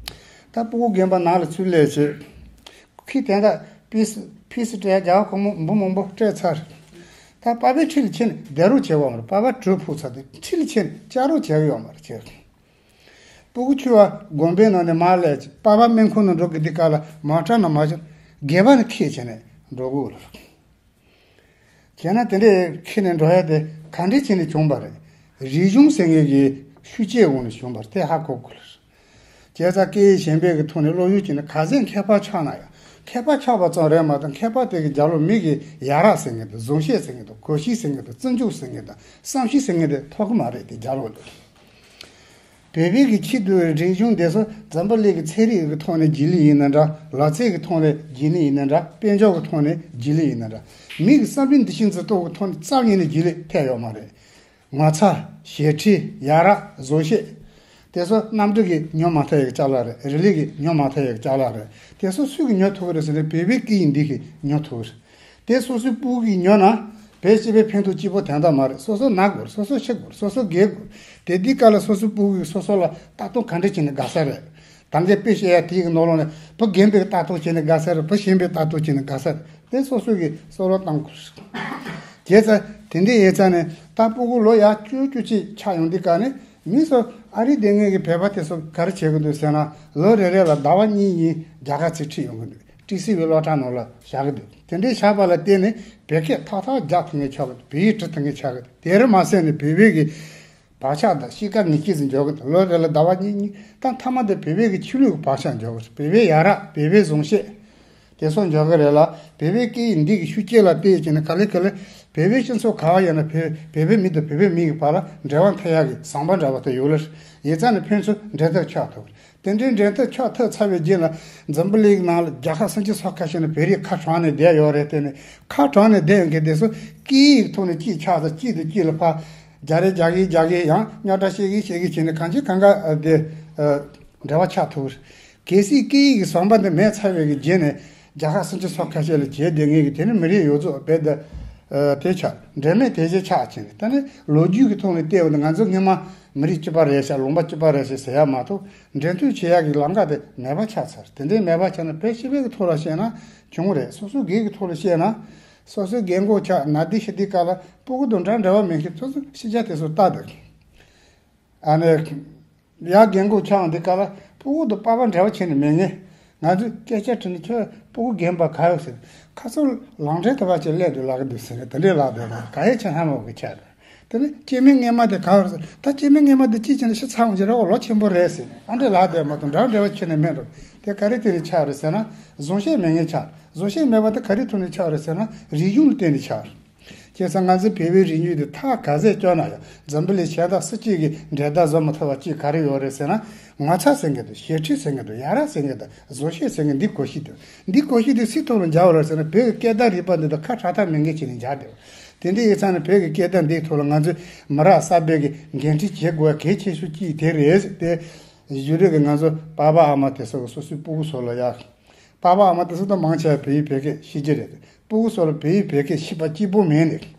ད་ཕྲུ་གུ་རྒན་པ་ནང་ལ་ཚུར་སླེབས་བྱས། ཁོས་དེ་འདྲ་ཕི་སི་ཕི་སི་སྤྲད། རྒྱ་གར་སྒོར་མོ་འབུམ་མང་པོ་སྤྲད་ཚར། ད་པཱ་ཕའི་འཁྲིས་ལ་ཕྱིན་ནས་བསྡད་རོགས་བྱེད་ཡོད་མ་རེད། པཱ་ཕ་དྲོད་ཕོག་ཚར་དུས་འཁྲིས་ལ་ཕྱིན་ནས་བཅར་རོགས་བྱེད་ཡོད་མ་རེད་ཅེས། ཕྲུ་གུ་ཆུང་བ་དགོན་པའི་ནང་ནས་མར་སླེབས་བྱས། པཱ་ཕ་སྨན་ཁང་ནང་འགྲོ་དགོས་དུས་སྐབས་ལ་མོ་ཊ་ནང་མ་བཞག་སྒལ་པ་ནས་འཁྱེར་བྱས་ནས་འགྲོ་དགོས་ལ། བྱས་ན་དེ་འདྲའི་འཁྱེར་ནས་འགྲོ་ཡ་དེ་ག་འདྲས་བྱས་ནས་བྱུང་བ་རེད། རིག་གཞུང་ཟེར་མཁན་གྱི་ཤུགས་རྐྱེན་འོག་ནས་བྱུང་བ་རེད། དེ་ཧ་གོ་དགོས་ལ། བྱས་ཙང་སྐད་ཡིག་གཞན་པའི་གི་ཐོག་ནས་སློབ་ཡོན་བྱས་ནས་ག་ཚད་མཁས་པ་ཆགས་ན་ཡང་མཁས་པ་ཆགས་པ་ཙམ་རེད་མ་གཏོགས། མཁས་པ་དེ་གི་རྒྱབ་ལོགས་མི་གི་ཡ་རབས་ཟེར་མཁན་དང་། གཟུགས་བྱད་ཟེར་མཁན་དང་། གོམས་གཤིས་ཟེར་མཁན་དང་། བརྩི་འཇོག་ཟེར་མཁན་དང་། བསམ་ཤེས་ཟེར་མཁན་དེ་ཐོབ་གི་མ་རེད། དེ་རྒྱབ་ལོགས་ལ། བོད་པའི་གི་ཆེད་དུ་རིག་གཞུང་དེ་ཚོ་འཛམ་བུ་གླིང་གི་ཚན་རིག་གི་ཐོག་ནས་རྗེས་ལུས་ཡིན་ན་འདྲ། ལག་རྩལ་གི་ཐོག་ནས་རྗེས་ལུས་ཡིན་ན་འདྲ། དཔལ་འབྱོར་གི་ཐོག་ནས་རྗེས་ལུས་ཡིན་ན་འདྲ། མི་གི་བསམ་པའི་འདུ་ཤེས་འཛིན་སྟངས་གི་ཐོག་ནས་རྩ་བ་ཉིད་ནས་རྗེས་ལུས་ཐེབས་ཡོད་མ་རེད། ངོ་ཚ། ཞེ་ཁྲེལ། ཡ་རབས། བཟོ་ཤེས། དེ་ཚོ་གནམ་གྲུ་གིས་ཉོ་མ་ཐུབ་ཡག་ཅ་ལག་རེད། རི་ལི་གིས་ཉོ་མ་ཐུབ་ཡག་ཅ་ལག་རེད། དེ་ཚོ་སུ་གིས་ཉོ་ཐུབ་ཀྱི་རེད་ཟེར་ན། བོད་པའི་སྐད་ཡིག་འདི་གིས་ཉོ་ཐུབ་ཀྱི་རེད། དེ་སོ་སོའི་སྤུ་གུ་གིས་ཉོ་ན་བོད་སྤྱི་པའི་ཕན་ཐོགས་གཅིག་པོ་དོན་དག་མ་རེད། སོ་སོ་ན་དགོས་རེད། སོ་སོ་ཤི་དགོས་རེད། སོ་སོ་རྒས་དགོས་རེད། དེ་དུས་སྐབས་ལ་སོ་སོའི་སྤུ་གུ་གིས་སོ་སོ་ལ་ལྟ་རྟོག་ག་འདྲ་བྱས་ནས་དགའ་ས་རེད། ད་གིན་དཔེ་བཤད་ཡ་དེའི་གི་ནང་ལོགས་ནས་བུ་རྒན་པས་ལྟ་རྟོག་བྱས་ནས་དགའ་ས་རེད། བུ་གཞོན་པས་ལྟ་རྟོག་བྱས་ནས་དགའ་ས་རེད། དེ་སོ་སོ་གིས་བསམ་བློ་གཏང་དགོས་རེད། བྱས་ཙང་དེ་འདྲ་ཡིན་ཙང་ནས་ད་སྤུ་གུ་ལོ་ཡར་བཅུ་བཅུ་གཅིག་ཆགས་ཡོང་དུས་སྐབས་ནས། མི་ཚོ་ཨ་རིའི་སྡོད་མཁན་གྱི་བོད་པ་དེ་ཚོ་ག་རེ་བྱེད་ཀྱི་འདུག་ཟེར་ན། ལོ་རེ་རེ་ལ་ཟླ་བ་གཉིས་གཉིས་རྒྱ་གར་ཚུར་ཁྲིད་ཡོང་གི་འདུག་ཊི་སི་ཝི་སློབ་གྲྭ་ནང་ལ་བཞག་གི་འདུག་དེ་འདྲའི་བཞག་པ་ལ་བརྟེན་ནས་བོད་སྐད་ཏག་ཏག་རྒྱག་ཐུབ་མཁན་ཆགས་ཀྱི་འདུག་བོད་ཡིག་འབྲི་ཐུབ་མཁན་ཆགས་ཀྱི་འདུག་དེར་མ་ཟད་ནས་བོད་པའི་གི་བག་ཆགས་དང་གཤིས་ཀ་ཉིན་གཅིག་ཙམ་འཇོག་གི་འདུག་ལོ་རེ་ལ་ཟླ་བ་གཉིས་གཉིས། ད་མཐའ་མ་དེ་བོད་པའི་གི་ཆོས་ལུགས་ཀྱི་བག་ཆགས་འཇོག་གི་རེད། བོད་པའི་ཡ་རབས། བོད་པའི་གཟུགས་བྱད། དེ་ཚོ་འཇོག་གི་རེད་ལ། བོད་པའི་སྐད་ཡིག་འདི་གི་ཤུགས་རྐྱེན་ལ་བརྟེན་བྱས་ནས་ག་ལེ་ག་ལེ་བོད་པའི་སྤྱི་ཚོགས་ག་བ་ཡོད་ན་བོད་བོད་པའི་མི་དང་བོད་པའི་མི་གི་བར་ལ་འབྲེལ་བ་འཐབ་ཡག་གི་ཟམ་པ་འདྲ་བ་དེ་ཡོད་ལ། ཡིན་ཙང་ནས་ཕན་ཚུན་འབྲེལ་མཐུད་ཆགས་ཐུབ། དེ་འདྲའི་འབྲེལ་མཐུད་ཆགས་ཐུབ་ཚར་བའི་རྗེས་ལ་འཛམ་བུ་གླིང་ནང་ལ་རྒྱལ་ཁབ་སུམ་ཅུ་སོ་ཁ་ཤས་ནས་བོད་རིགས་ཁ་གྲངས་ནས་བསྡད་ཡོད་རེད། དེ་ནས་ཁ་གྲངས་ནས་བསྡད་ཡོད་མཁན་དེ་ཚོ་སྐད་ཡིག་ཐོག་ནས་གཅིག་ཆགས་ཚར། གཅིག་དང་གཅིག་ལ་ཕར་རྒྱག་རེས་རྒྱག་གིན་རྒྱག་གིན། ཡང་རྙོག་དྲ་བཤད་གིན་བཤད་གིན་བྱས་ནས་གང་ཅི་གང་ག་དེ་འབྲེལ་བ་ཆགས་ཐུབ། གལ་སྲིད་སྐད་ཡིག་གི་ཟམ་པ་འདི་མེད་ཚར་བའི་གི་རྗེས་ནས་རྒྱལ་ཁབ་སུམ་ཅུ་སོ་ཁ་ཤས་ལ་བྱས་བསྡད་མཁན་གྱི་དེ་ནི་མི་རིགས་ཡོངས་རྫོགས་རྦད་དེ་དེ་ཆགས། འབྲེལ་མེད་དེ་བཞིན་ཆགས་ཕྱིན། ད་ནི་ལོ་རྒྱུས་ཀྱི་ཐོག་ནས་བལྟས་པ་ན་ང་ཚོ་སྔོན་མ་མི་རིགས་གཅིག་པ་རེད་ཤག་ལུང་པ་གཅིག་པ་རེད་ཤག་ཟེར་ཡ་མ་གཏོགས། འབྲེལ་མཐུད་བྱེད་ཡག་གི་ལམ་ཁ་དེ་མེད་པ་ཆགས་ཚར། དེ་འདྲའི་མེད་པ་ཆགས་ན་བོད་སྤྱི་པའི་གི་ཐོག་ལ་བཤད་ན་བྱུང་རེད། སོ་སོའི་སྒེར་གྱི་ཐོག་ལ་བཤད་ན། སོ་སོའི་རྒན་གོག་ཆགས། ན་དུས་ཤི་དུས་སྐབས་ལ་སྤུ་གུ་དང་འདྲ་འདྲ་བ་མེད་མཁན་ཚོ་ཚོ་ཤི་ཆ་དེ་ཚོ་ལྟ་དགོས། ཨ་ནི། ཡར་རྒན་གོག་ཆགས་འདི་ག་ལ་སྤུ་གུ་དང་པ་ཕ་འབྲེལ་བ་བྱས་ནས་མེད་ངེས། ང་ཚོས་སྐད་ཆ་དྲིས་ན་ཁྱོད་སྤུ་གུ་རྒན་པ་ག་ཡོད་ཟེར། ཁ་སང་ལམ་འབྲས་དུ་བ་ཅིག་སླེབས་འདུག་ལབ་ཀྱི་འདུག་ཟེར་ནས་དེ་འདྲས་ལབ་བསྡད་རེད། ག་ཡེ་ཆེ་ཧ་མ་གི་ཆགས་རེད། དེ་ནས་སྐྱེ་དམན་སྔོན་མ་དེ་ག་ཡོད་ཟེར། ད་སྐྱེ་དམན་སྔོན་མ་དེ་ཅི་བྱས་ནས་ཤི་ཚར་འོང་གི་རེད། འོ་ལོ་ཆེན་པོ་རེད་ཟེར་ནས་ཨ་འདྲས་ལབ་བསྡད་མ་གཏོགས་འབྲེལ་བ་འབྲེལ་བ་བྱས་ནས་མེད་འགྲོ། དེ་ག་རེ་བརྟེན་ནས་ཆགས་རེད་ཟེར་ན། གཟུགས་བྱད་མེད་ངེས་ཆགས། གཟུགས་བྱད་མེད་པ་དེ་ག་རེ་ཐོག་ནས་ཆགས་རེད་ཟེར་ན། རིག་གཞུང་ལ་བརྟེན་ནས་ཆགས་རེད། བྱས་ཙང་ང་ཚོའི་བོད་པའི་རིག་གཞུང་དེ་ཐག་ག་ཚད་བཅད་ན་ཡང་འཛམ་བུ་གླིང་གཞན་དག་སུ་གཅིག་གིས་འགྲན་ཟླ་བཟོ་མི་ཐུབ་པ་གཅིག་ག་རེ་ཡོད་རེད་ཟེར་ན། ངོ་ཚ་ཟེར་མཁན་དང་། ཞེ་ཁྲེལ་ཟེར་མཁན་དང་། ཡ་རབས་ཟེར་མཁན་དང་། བཟོ་ཤེས་ཟེར་མཁན། འདི་གོ་ཤེས་དང་། འདི་གོ་ཤེས་དེ་སུའི་ཐོག་ལ་འཇགས་པ་རེད་ཟེར་ན། བོད་ཀྱི་སྐད་བརྡ་རིག་པ་འདི་དང་ཁ་གྲག་ཐབས་མེད་མཁན་ཅིག་ནས་འཇགས་བསྡད་པ། དེ་འདྲ་ཡིན་ཙང་ནས་བོད་ཀྱི་སྐད་བརྡ་འདིའི་ཐོག་ལ་ང་ཚོས་མི་རབས་གསར་པས་ཀྱི་འགན་འཁྲི་བྱེད་དགོས་པ་གལ་ཆེ་ཤོས་གཅིག་དེ་རེད། དེ་གཞུག་རེས་ཀྱི་ང་ཚོ་པ་ཕ་ཨ་མ་དེ་ཚོ་གི་སོ་སོའི་སྤུ་གུ་ཚོ་ལ་ཡ། པ་ཕ་ཨ་མ་དེ་ཚོ་ད་མང་ཆེ་བ་བོད་ཡིག་བོད་སྐད་ཤེས་ཀྱི་རེད། སྤུ་གུ་ཚོ་ལ་བོད་ཡིག་བོད་སྐད་ཤེས་པ་གཅིག་པོ་མེད་ནས།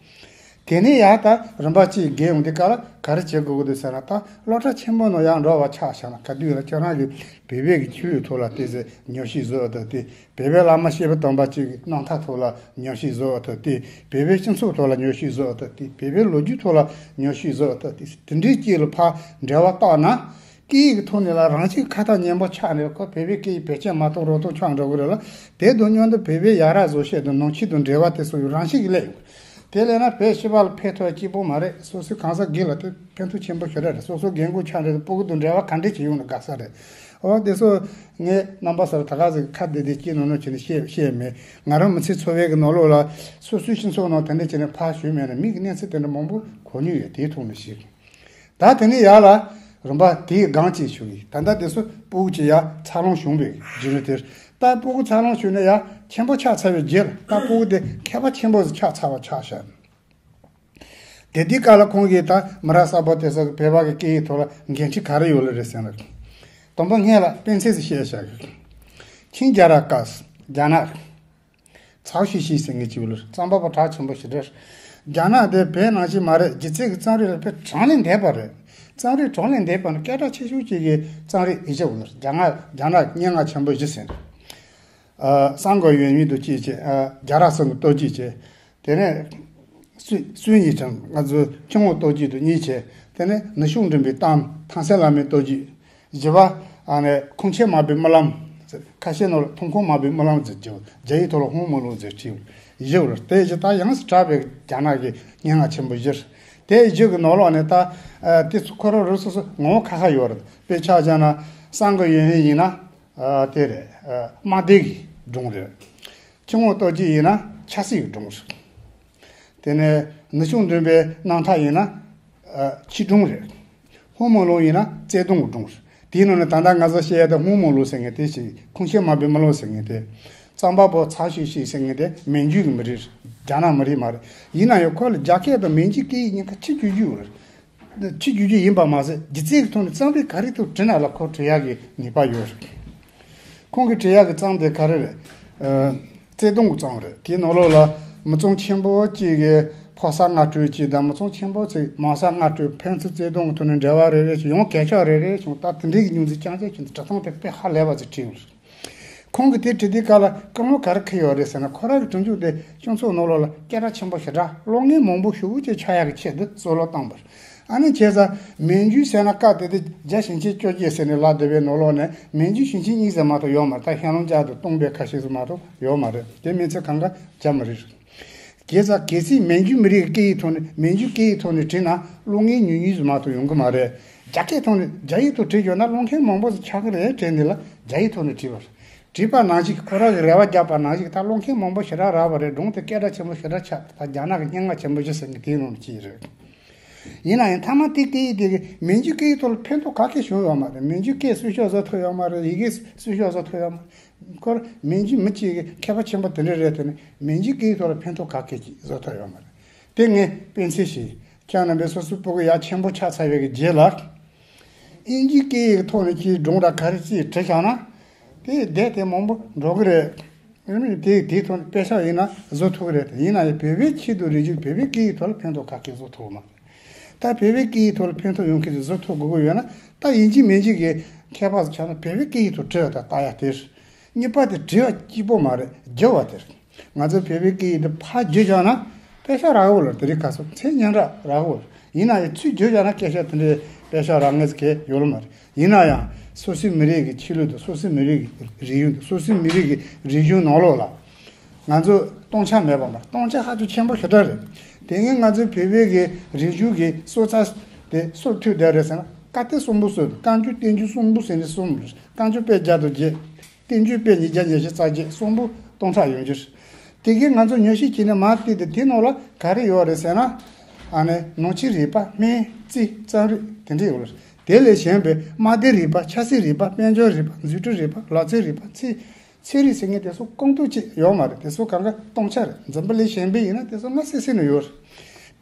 དེ་ནས་ཡར་ད་རིམ་པ་གཅིག་བརྒལ་ཡོང་དུས་སྐབས་ལ་ག་རེ་བྱེད་དགོས་ཀྱི་འདུག་ཟེར་ན། ད་སློབ་གྲྭ་ཆེན་པོ་ནང་ཡར་འགྲོ་བ་ཆགས་བཞག་ན། ག་དུས་ལ་ཁྱོད་རང་གིས་བོད་པའི་གི་ཆོས་ལུགས་ཐོག་ལ་ཏོག་ཙམ་ཉམས་ཞིབ་བཟོ་འོ་ཐུབ་དེ། བོད་པའི་བླ་མ་སྐྱེས་བུ་དམ་པ་གཅིག་གི་རྣམ་ཐར་ཐོག་ལ་ཉམས་ཞིབ་བཟོ་འོ་ཐུབ་དེ། བོད་པའི་སྤྱི་ཚོགས་ཐོག་ལ་ཉམས་ཞིབ་བཟོ་འོ་ཐུབ་དེ། བོད་པའི་ལོ་རྒྱུས་ཐོག་ལ་ཉམས་ཞིབ་བཟོ་འོ་ཐུབ་དེ། དེ་འདྲའི་གཅིག་ལ་ཕར་འབྲེལ་བ་བཏགས་ན། སྐད་ཡིག་གི་ཐོག་ནས་ལ་རང་བཞིན་ཁ་ཐག་ཉེ་པོ་ཆགས་ནས། ཁོ་བོད་པའི་སྐད་ཡིག་བེད་སྤྱོད་མ་གཏོང་རོགས་གཏོང་ཆགས་འགྲོ་གི་རེད་ལ། དེ་དང་མཉམ་དུ་བོད་པའི་ཡ་རབས་བཟོ་ཤེས་དང་ནང་ཆོས་དང་འབྲེལ་བ་དེ་ཚོ་ཡང་རང་བཞིན་གྱིས་སླེབས་ཡོང་། དེ་སླེབས་ན་བོད་སྤྱི་པ་ལ་ཕན་ཐོགས་གཅིག་པོ་མ་རེད། སོ་སོའི་གང་ཟག་སྒེར་ལ་དེ་ཕན་ཐོགས་ཆེན་པོ་ཞེ་དྲག་རེད། སོ་སོ་རྒན་གོག་ཆགས་རེད། སྤུ་གུ་དང་འབྲེལ་བ་ག་འདྲས་བྱེད་ཡོང་ན་དགའ་ས་རེད། ཨོ་དེ་ཚོ་ངས་རྣམ་པ་ཚོར་ད་ག་ཟིག་ཁ་བདེ་བདེ་སྐྱེས་ནོ་ནོ་བྱས་ནས་བཤད་བཤད་མེད། ང་རང་མི་ཚེ་འཚོ་བའི་གི་ནང་ལོགས་ལ་སོ་སོའི་སྤྱི་ཚོགས་ནང་དེ་འདྲ་བྱས་ནས་ཕར་ཞུས་མེད་ན་མི་གི་གནས་ཚུལ་དེ་འདྲ་མང་པོ་གོ་མྱོང་ཡོད། དེའི་ཐོག་ནས་ཞིག་ད་དེ་ནས་ཡར་ལ་རིམ་པ་དེའི་སྒང་གཅིག་ཞུ་གི། ད་ལྟ་དེ་ཚོ་སྤུ་གུ་ཅིག་ཡར་འཚར་ལོངས་བྱུང་བའི་རྒྱུ་རུ་དེར། ད་སྤུ་གུ་འཚར་ལོངས་བྱུང་ནས་ཡར་ཆེན་པོ་ཆགས་ཚར་བའི་རྗེས་ལ་ད་སྤུ་གུ་དེ་མཁས་པ་ཆེན་པོ་ཟིག་ཆགས་ཚར་བ་ཆགས་ཤག་དེ་དུས་སྐབས་ལ་ཁོང་གིས་ད་མི་རབས་གསར་པ་དེ་ཚོ་གི་བོད་པ་གི་སྐད་ཡིག་ཐོག་ལ་འགན་འཁྲི་ག་རེ་ཡོད་ལེ་རེད་ཟེར་ན། དང་པོ་སྔོན་ལ་དཔེ་མཚོན་ཞིག་བཤད་བཞག་གི། ཆིང་རྒྱལ་རབས་སྐབས་རྒྱ་ནག་ཚའོ་ཞི་ཞི་ཟེར་མཁན་ཅིག་ཡོད་ལེ། རྩོམ་པ་པོ་གྲགས་ཆེན་པོ་ཞིག་རེད། རྒྱ་ནག་དེ་བོད་ནང་བཞིན་མ་རེད། སྒྱུ་རྩལ་གྱི་རྩོམ་རིག་ལ་དཔེ་གྲངས་ལས་འདས་པ་རེད། རྩོམ་རིག་གྲངས་ལས་འདས་པ་ནི་སྐད་གྲགས་ཆེ་ཤོས་གཅིག་གི་རྩོམ་རིག་ཡི་གེ་ཡོད་ལེ། རྒྱ་ནག་རྒྱ་ནག་སྙན་ངག་ཆེན་པོ་བཞི་ཟེར། ཨ། སང་གོ་ཡོན་ཡུན་དུ་གཅིག་བྱས། ཨ། རྒྱལ་རབས་གསུམ་གྱི་སྟོབས་བརྒྱུད་བྱས། དེ་ནས་སུན་སུན་ཡི་ཁྲང་ང་ཚོའི་ཁྱུང་པོ་སྟོབས་བརྒྱུད་དུ་གཉིས་བྱས། དེ་ནས་ནུ་ཤུང་འགྲིམ་པའི་གཏམ་ཐང་སན་བླ་མའི་སྟོབས་བརྒྱུད། བཞི་པ་ཨ་ནི་ཁུངས་ཆེན་མ་པའི་རྨི་ལམ། ཁ་ཤས་ནང་ལ་ཐོང་ཁུངས་མ་པའི་རྨི་ལམ་ཟེར་གྱི། རྒྱ་ཡིག་ཐོག་ལ་ཧུང་མུ་ལུང་ཟེར་བྲིས། བཞི་བར་དེ་བཞི་ད་ཡོངས་སུ་གྲགས་པའི་རྒྱ་ནག་གི་སྙན་ངག་ཆེན་པོ་བཞི། དེ་བཞི་གི་ནང་ལོགས་ནས་ད་ཨ་དེ་ཚོ་ཁོ་རང་རང་སོ་སོ་ངོ་བོ་ཁ་ཁ་ཡོད་རེད། དཔེར་ཆ་བཞག་ན་སང་གོ་ཡོན་ཡུན་ཡིན་ན། ཨ། དེ་རེད། ཨ། དམག་སྡེ་གི་སྒྲུང་རེད། ཁྱུང་པོ་སྟོབས་བརྒྱུད་ཡིན་ན་ཆབ་སྲིད་ཀྱི་སྒྲུང་རེད། དེ་ནས་ནུ་ཤུང་འགྲིམ་པའི་རྣམ་ཐར་ཡིན་ན། ཨ། ཆོས་སྒྲུང་རེད། ཧུང་མུ་ལུང་ཡིན་ན་བརྩེ་དུང་གི་སྒྲུང་རེད། དེའི་ནང་ནས་ད་ལྟ་ང་ཚོ་བཤད་ཡ་དེ་ཧུང་མུ་ལུང་ཟེར་མཁན་དེ་ཞིག་ཁུངས་ཆེན་མ་པའི་རྨི་ལམ་ཟེར་མཁན་དེ། རྩོམ་པ་པོ་ཚའོ་ཞི་ཞི་ཟེར་མཁན་དེ་མན་ཇུའི་གི་མི་རིགས་རེད། རྒྱ་ནག་མི་རིགས་མ་རེད། ཡིན་ན་ཡང་ཁོ་ལ་རྒྱ་སྐད་དང་མན་ཇུའི་སྐད་ཡིག་གཉིས་ཀ་ཆེས་རྒྱུས་ཡོད་རེད། ཆེས་རྒྱུས་ཡོད་ཡིན་པ་མ་ཟད་སྒྱུ་རྩལ་གྱི་ཐོག་ནས་རྩོམ་རིག་ག་རེ་ཐུག་བྲིས་ན་ལ་ཁོ་བྲི་ཡག་གི་ནུས་པ་ཡོད་རེད། ཁོང་གིས་བྲིས་ཡག་གི་རྩོམ་དེ་ག་རེ་རེད། ཨ། བརྩེ་དུང་གི་རྩོམ་རེད། དེའི་ནང་ལོགས་ལ་མི་ཚང་ཆེན་པོ་གཅིག་གི་ཕོ་གསར་ལྔ་སྤྲུལ་གཅིག་དང་མི་ཚང་ཆེན་པོ་ཚོས་མོ་གསར་ལྔ་སྤྲུལ་ཕན་ཚུན་བརྩེ་དུང་གི་ཐོག་ནས་འབྲེལ་བ་རེ་རེ་བྱུང་། ཡང་གད་ཕྱགས་རེ་རེ་བྱུང་། ད་དེ་འདྲའི་གི་སྙུང་གཞི་རྐྱང་རྐྱང་བྱས་ནས་བྲིས་ཐངས་དེ་དཔེ་ཧ་ལས་པ་ཅིག་བྲིས་ཡོད་རེད། ཁོང་གིས་དེ་བྲིས་དུས་སྐབས་ལ་ཀུན་སློང་ག་རེ་འཁྱེར་ཡོད་རེད་ཟེར་ན། ཁོ་རང་གི་སྒྲུང་རྒྱུགས་དེ་སྤྱི་ཚོགས་ནང་ལོགས་ལ་སྐད་གྲགས་ཆེན་པོ་ཞེ་དྲག་གློག་བརྙན་མང་པོ་ཞེ་པོ་ཅིག་ཆགས་ཡག་གི་ཆེད་དུ་གཙོ་བོ་བཏང་པ་རེད། ཨ་ནི་བྱས་ཙང་མན་ཇུ་ཟེར་ན་སྐབས་དེ་དུས་རྒྱ་ཞིང་ཆེན་བཅོ་བརྒྱད་ཟེར་ནས་ལབ་བསྡད་པའི་ནང་ལོགས་ནས་མན་ཇུ་ཞིང་ཆེན་གཉིས་ཙམ་མ་གཏོགས་ཡོད་མ་རེད། ད་ཧེ་ལུང་ཅག་དང་ཏུང་པེ་ཁ་ཤས་སུ་མ་གཏོགས་ཡོད་མ་རེད། དེ་མིན་ཚད་གང་ག་རྒྱ་མི་རིགས་རེད། བྱས་ཙང་གལ་སྲིད་མན་ཇུ་མི་རིགས་ཀྱི་སྐད་ཡིག་ཐོག་ནས་མན་ཇུ་སྐད་ཡིག་ཐོག་ནས་བྲིས་ན་གློག་བརྙན་ཉུང་ཉུང་ཙམ་མ་གཏོགས་ཡོང་གི་མ་རེད། རྒྱ་སྐད་ཐོག་ནས་རྒྱ་ཡིག་ཐོག་བྲིས་ཡོད་ན་གློག་བརྙན་མང་པོ་ཞིག་ཆགས་ཀྱི་རེད་དྲན་ནས་ལ་རྒྱ་ཡིག་ཐོག་ནས་བྲིས་པ་རེད། བྲིས་པ་ནང་བཞིན་ཁོ་རང་གི་རེ་བ་བརྒྱབ་པ་ནང་བཞིན་ད་གློག་བརྙན་མང་པོ་ཞེ་དྲག་རག་པ་རེད། སྒྲུང་དེ་སྐད་གྲགས་ཆེན་པོ་ཞེ་དྲག་ཆགས། ད་རྒྱ་ནག་གི་སྙན་ངག་ཆེན་པོ་བཞི་ཟེར་མཁན་དེའི་ནང་གཅིག་རེད། ཡིན་ན་ཡང་མཐའ་མ་དེ་སྐད་ཡིག་དེ་གི་མན་ཇུ་སྐད་ཡིག་ཐོག་ལ་ཕན་ཐོགས་ག་གེ་བྱུང་ཡོད་མ་རེད། མན་ཇུ་སྐད་གསོ་སྐྱོང་བཟོ་ཐུབ་ཡོད་མ་རེད། ཡི་གེ་གསོ་སྐྱོང་བཟོ་ཐུབ་ཡོད་མ་རེད། ཁོ་མན་ཇུ་མི་གཅིག་གི་མཁས་པ་ཆེན་པོ་དེ་འདྲ་རེད་དེ་ནི་མན་ཇུ་སྐད་ཡིག་ཐོག་ལ་ཕན་ཐོགས་ག་གེ་ཅིག་བཟོ་ཐུབ་ཡོད་མ་རེད། དེ་ངས་དཔེ་མཚོན་ཞིག་ཁྱེད་རྣམ་པས་སོ་སོའི་སྤུ་གུ་ཡར་ཆེན་པོ་ཆགས་ཚར་བའི་གི་རྗེས་ལ། ཨིན་ཇིའི་སྐད་ཡིག་ཐོག་ནས་ཅིག་སྒྲུང་དང་ག་རེ་ཅིག་བྲིས་བཞག་ན། དེ་བསྡད་དེ་མང་པོ་འགྲོ་གི་རེད། ཨ་ནི་དེ་དེའི་ཐོག་ནས་དཔེ་ཆ་ཡིན་ན་བཟོ་ཐུབ་ཀྱི་རེད། ཡིན་ན་ཡང་བོད་པའི་ཆེད་དུ་རེ་ཞིག་བོད་པའི་སྐད་ཡིག་ཐོག་ལ་ཕན་ཐོགས་ག་གེ་བཟོ་ཐུབ་མ་རེད། ད་བོད་པའི་སྐད་ཡིག་ཐོག་ལ་ཕན་ཐོགས་ཡོང་མཁན་ཅིག་བཟོ་ཐུབ་དགོས་ཀྱི་ཡོད་ན། ད་ཨིན་ཇི་མན་ཇི་གི་མཁས་པ་ཚོ་ཆགས་ན་བོད་པའི་སྐད་ཡིག་ཐོག་བྲིས་པ་དང་ལྟ་ཡ་དེ་རེད། གཉིས་པ་དེ་བྲིས་པ་གཅིག་པོ་མ་རེད། བསྒྱུར་བ་དེ་རེད། ང་ཚོས་བོད་པའི་སྐད་ཡིག་དེ་ཕར་བསྒྱུར་བཞག་ན་དཔེ་ཆ་རག་གི་ཡོད་ལ། དེ་རིང་ཁ་སང་ཚད་སྙན་གྲགས་རག་གི་ཡོད་ལ། ཡིན་ན་ཡང་ཚུར་བསྒྱུར་བཞག་ན་སྐད་ཆ་དེ་འདྲའི་དཔེ་ཆ་རག་མཁན་ཟེར་མཁན་ཡོད་ལ་མ་རེད། ཡིན་ན་ཡང་སོ་སོའི་མི་རིགས་ཀྱི་ཆོས་ལུགས་དང་སོ་སོའི་མི་རིགས་ཀྱི་རིག་གཞུང་དང་སོ་སོའི་མི་རིགས་ཀྱི་རིག་གཞུང་ནང་ལོགས་ལ་ང་ཚོ་སྟོང་ཆ་མེད་པ་མ་རེད། སྟོང་ཆ་ཧ་ཅང་ཆེན་པོ་ཞེ་དྲག་རེད། དེ་སྔོན་ང་ཚོའི་བོད་པའི་གི་རིག་གཞུང་གི་སྲོལ་རྩ་དེ་སྲོལ་མཐུད་བསྡད་རེད་ཟེར་ན། བཀའ་གཏེར་གསུམ་པོ་སྲོལ་བཀའ་འགྱུར་བསྟན་འགྱུར་གསུམ་པོ་ཟེར་ནས་གསུམ་རེད། བཀའ་འགྱུར་དཔེ་བརྒྱ་དང་བརྒྱད། བསྟན་འགྱུར་དཔེ་ཉིས་བརྒྱ་ཉི་ཤུ་རྩ་བརྒྱད། གསུམ་པོ་སྟོང་ཕྲག་ཡོད་རྒྱུ་རེད། དེ་གིས་ང་ཚོ་ཉོ་ཤེས་བྱས་ནས་མར་བལྟས་ཏེ་དེ་ནང་ལ་ག་རེ་ཡོད་རེད་ཟེར་ན། ཨ་ནི་ནང་ཆོས་རིག་པ། སྨན་རྩིས། རྩོམ་རིག་དེ་འདྲ་ཡོད་རེད། དེ་ལས་གཞན་པའི་དམག་སྡེ་རིག་པ། ཆབ་སྲིད་རིག་པ། དཔལ་འབྱོར་རིག་པ། འཛུགས་སྐྲུན་རིག་པ། ལག་རྩལ་རིག་པ། ཚན་ཚན་རིག་ཟེར་མཁན་དེ་ཚོ་སྐོང་ཐུབ་ཅིག་ཡོད་མ་རེད། དེ་ཚོ་གང་ག་སྟོང་ཆ་རེད། འཛམ་བུ་གླིང་གཞན་པའི་ཡིན་ན་དེ་ཚོ་སྔ་སེ་སེ་ནས་ཡོད་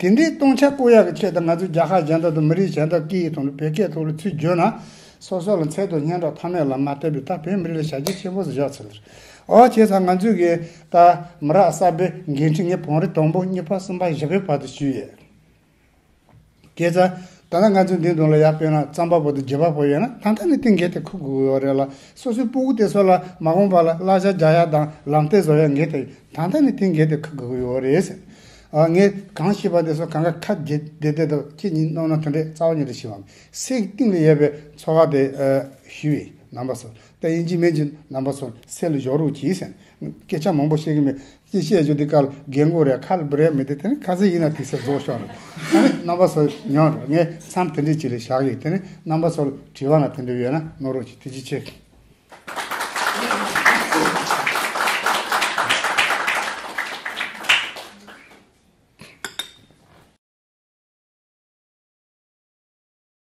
རེད། དེ་འདྲའི་སྟོང་ཆ་བཀོལ་ཡག་གི་ཆེད་དུ་ང་ཚོས་རྒྱལ་ཁབ་གཞན་དག་དང་མི་རིགས་གཞན་དག་སྐད་ཡིག་ཐོག་ནས་བོད་སྐད་ཐོག་ལ་ཚུར་བསྒྱུར་ན། སོ་སོ་ལ་ཚད་དང་སྙན་གྲགས་ཐ་མལ་ལ་མ་ལྟོས་པའི་ད་བོད་མི་རིགས་ལ་བྱ་རྒྱུ་ཆེན་པོ་ཞིག་བཞག་ཚར་ལ། ཨོ་བྱས་ཙང་ང་ཚོས་གི་ད་མི་རབས་གསར་པའི་འགན་འཁྲི་ངས་བང་རིམ་དང་པོ་གཉིས་པ་གསུམ་པ་བཞི་པའི་བར་དུ་ཞུས་ཡོད། བྱས་ཙང་ད་ལྟ་ང་ཚོའི་མདུན་དུ་ལ་ཡར་དཔེར་ན་རྩོམ་པ་པོ་དང་སྒྱུར་བ་པོ་ཡོད་ན་ད་ལྟ་ནས་དེ་འགན་དེ་འཁུར་དགོས་ཡོད་རེད་ལ། སོ་སོའི་སྤུ་གུ་དེ་ཚོ་ལ་མ་འོངས་པ་ལ་བསླབ་བྱ་རྒྱག་ཡ་དང་ལམ་སྟོན་བཟོ་ཡ་འགན་དེ་ད་ལྟ་ནས་དེ་འགན་དེ་འཁུར་དགོས་ཀྱི་ཡོད་རེད་ཟེར། ཨ། ངས་གང་ཤེས་པ་དེ་ཚོ་གང་ག་ཁ་བདེ་བདེ་བདེ་དང་ཁྱེད་གཉིས་རྣམ་རྣམ་དེ་འདྲས་རྩ་བ་ཉིད་དུ་ཤེས་པ་མེད། སེམས་གཏིང་ལ་ཡོད་པའི་ཚོར་བ་དེ་ཨ་ཞུས་པས། རྣམ་པ་ཚོ། ད་ཡིན་གཅིག་མིན་གཅིག་རྣམ་པ་ཚོ་སེལ་ཞོར་རོགས་གྱིས་ཟེར། སྐད་ཆ་མང་པོ་བཤད་ཀྱི་མེད། ཅི་བཤད་རྒྱུ་དེ་ག་ལ་རྒན་གོག་རེད། ཁ་ལ་བུ་རེད། མི་དེ་དེ་ནི་ཁ་ཚིག་ཡིན་ན་དེ་ཚེ་རྫོགས་ཤོག་རེད། ཨ་ནི་རྣམ་པ་ཚོ་ཉོན་རེད། ངས་མཚམས་དེ་འདྲས་ཅིག་ལ་བཞག་ཡོད། དེ་ནི་རྣམ་པ་ཚོ་ལ་དྲི་བ་ན་དེ་འདྲས་ཡོད་ན་གནང་རོགས་གྱིས། ཐུགས་རྗེ་ཆེ།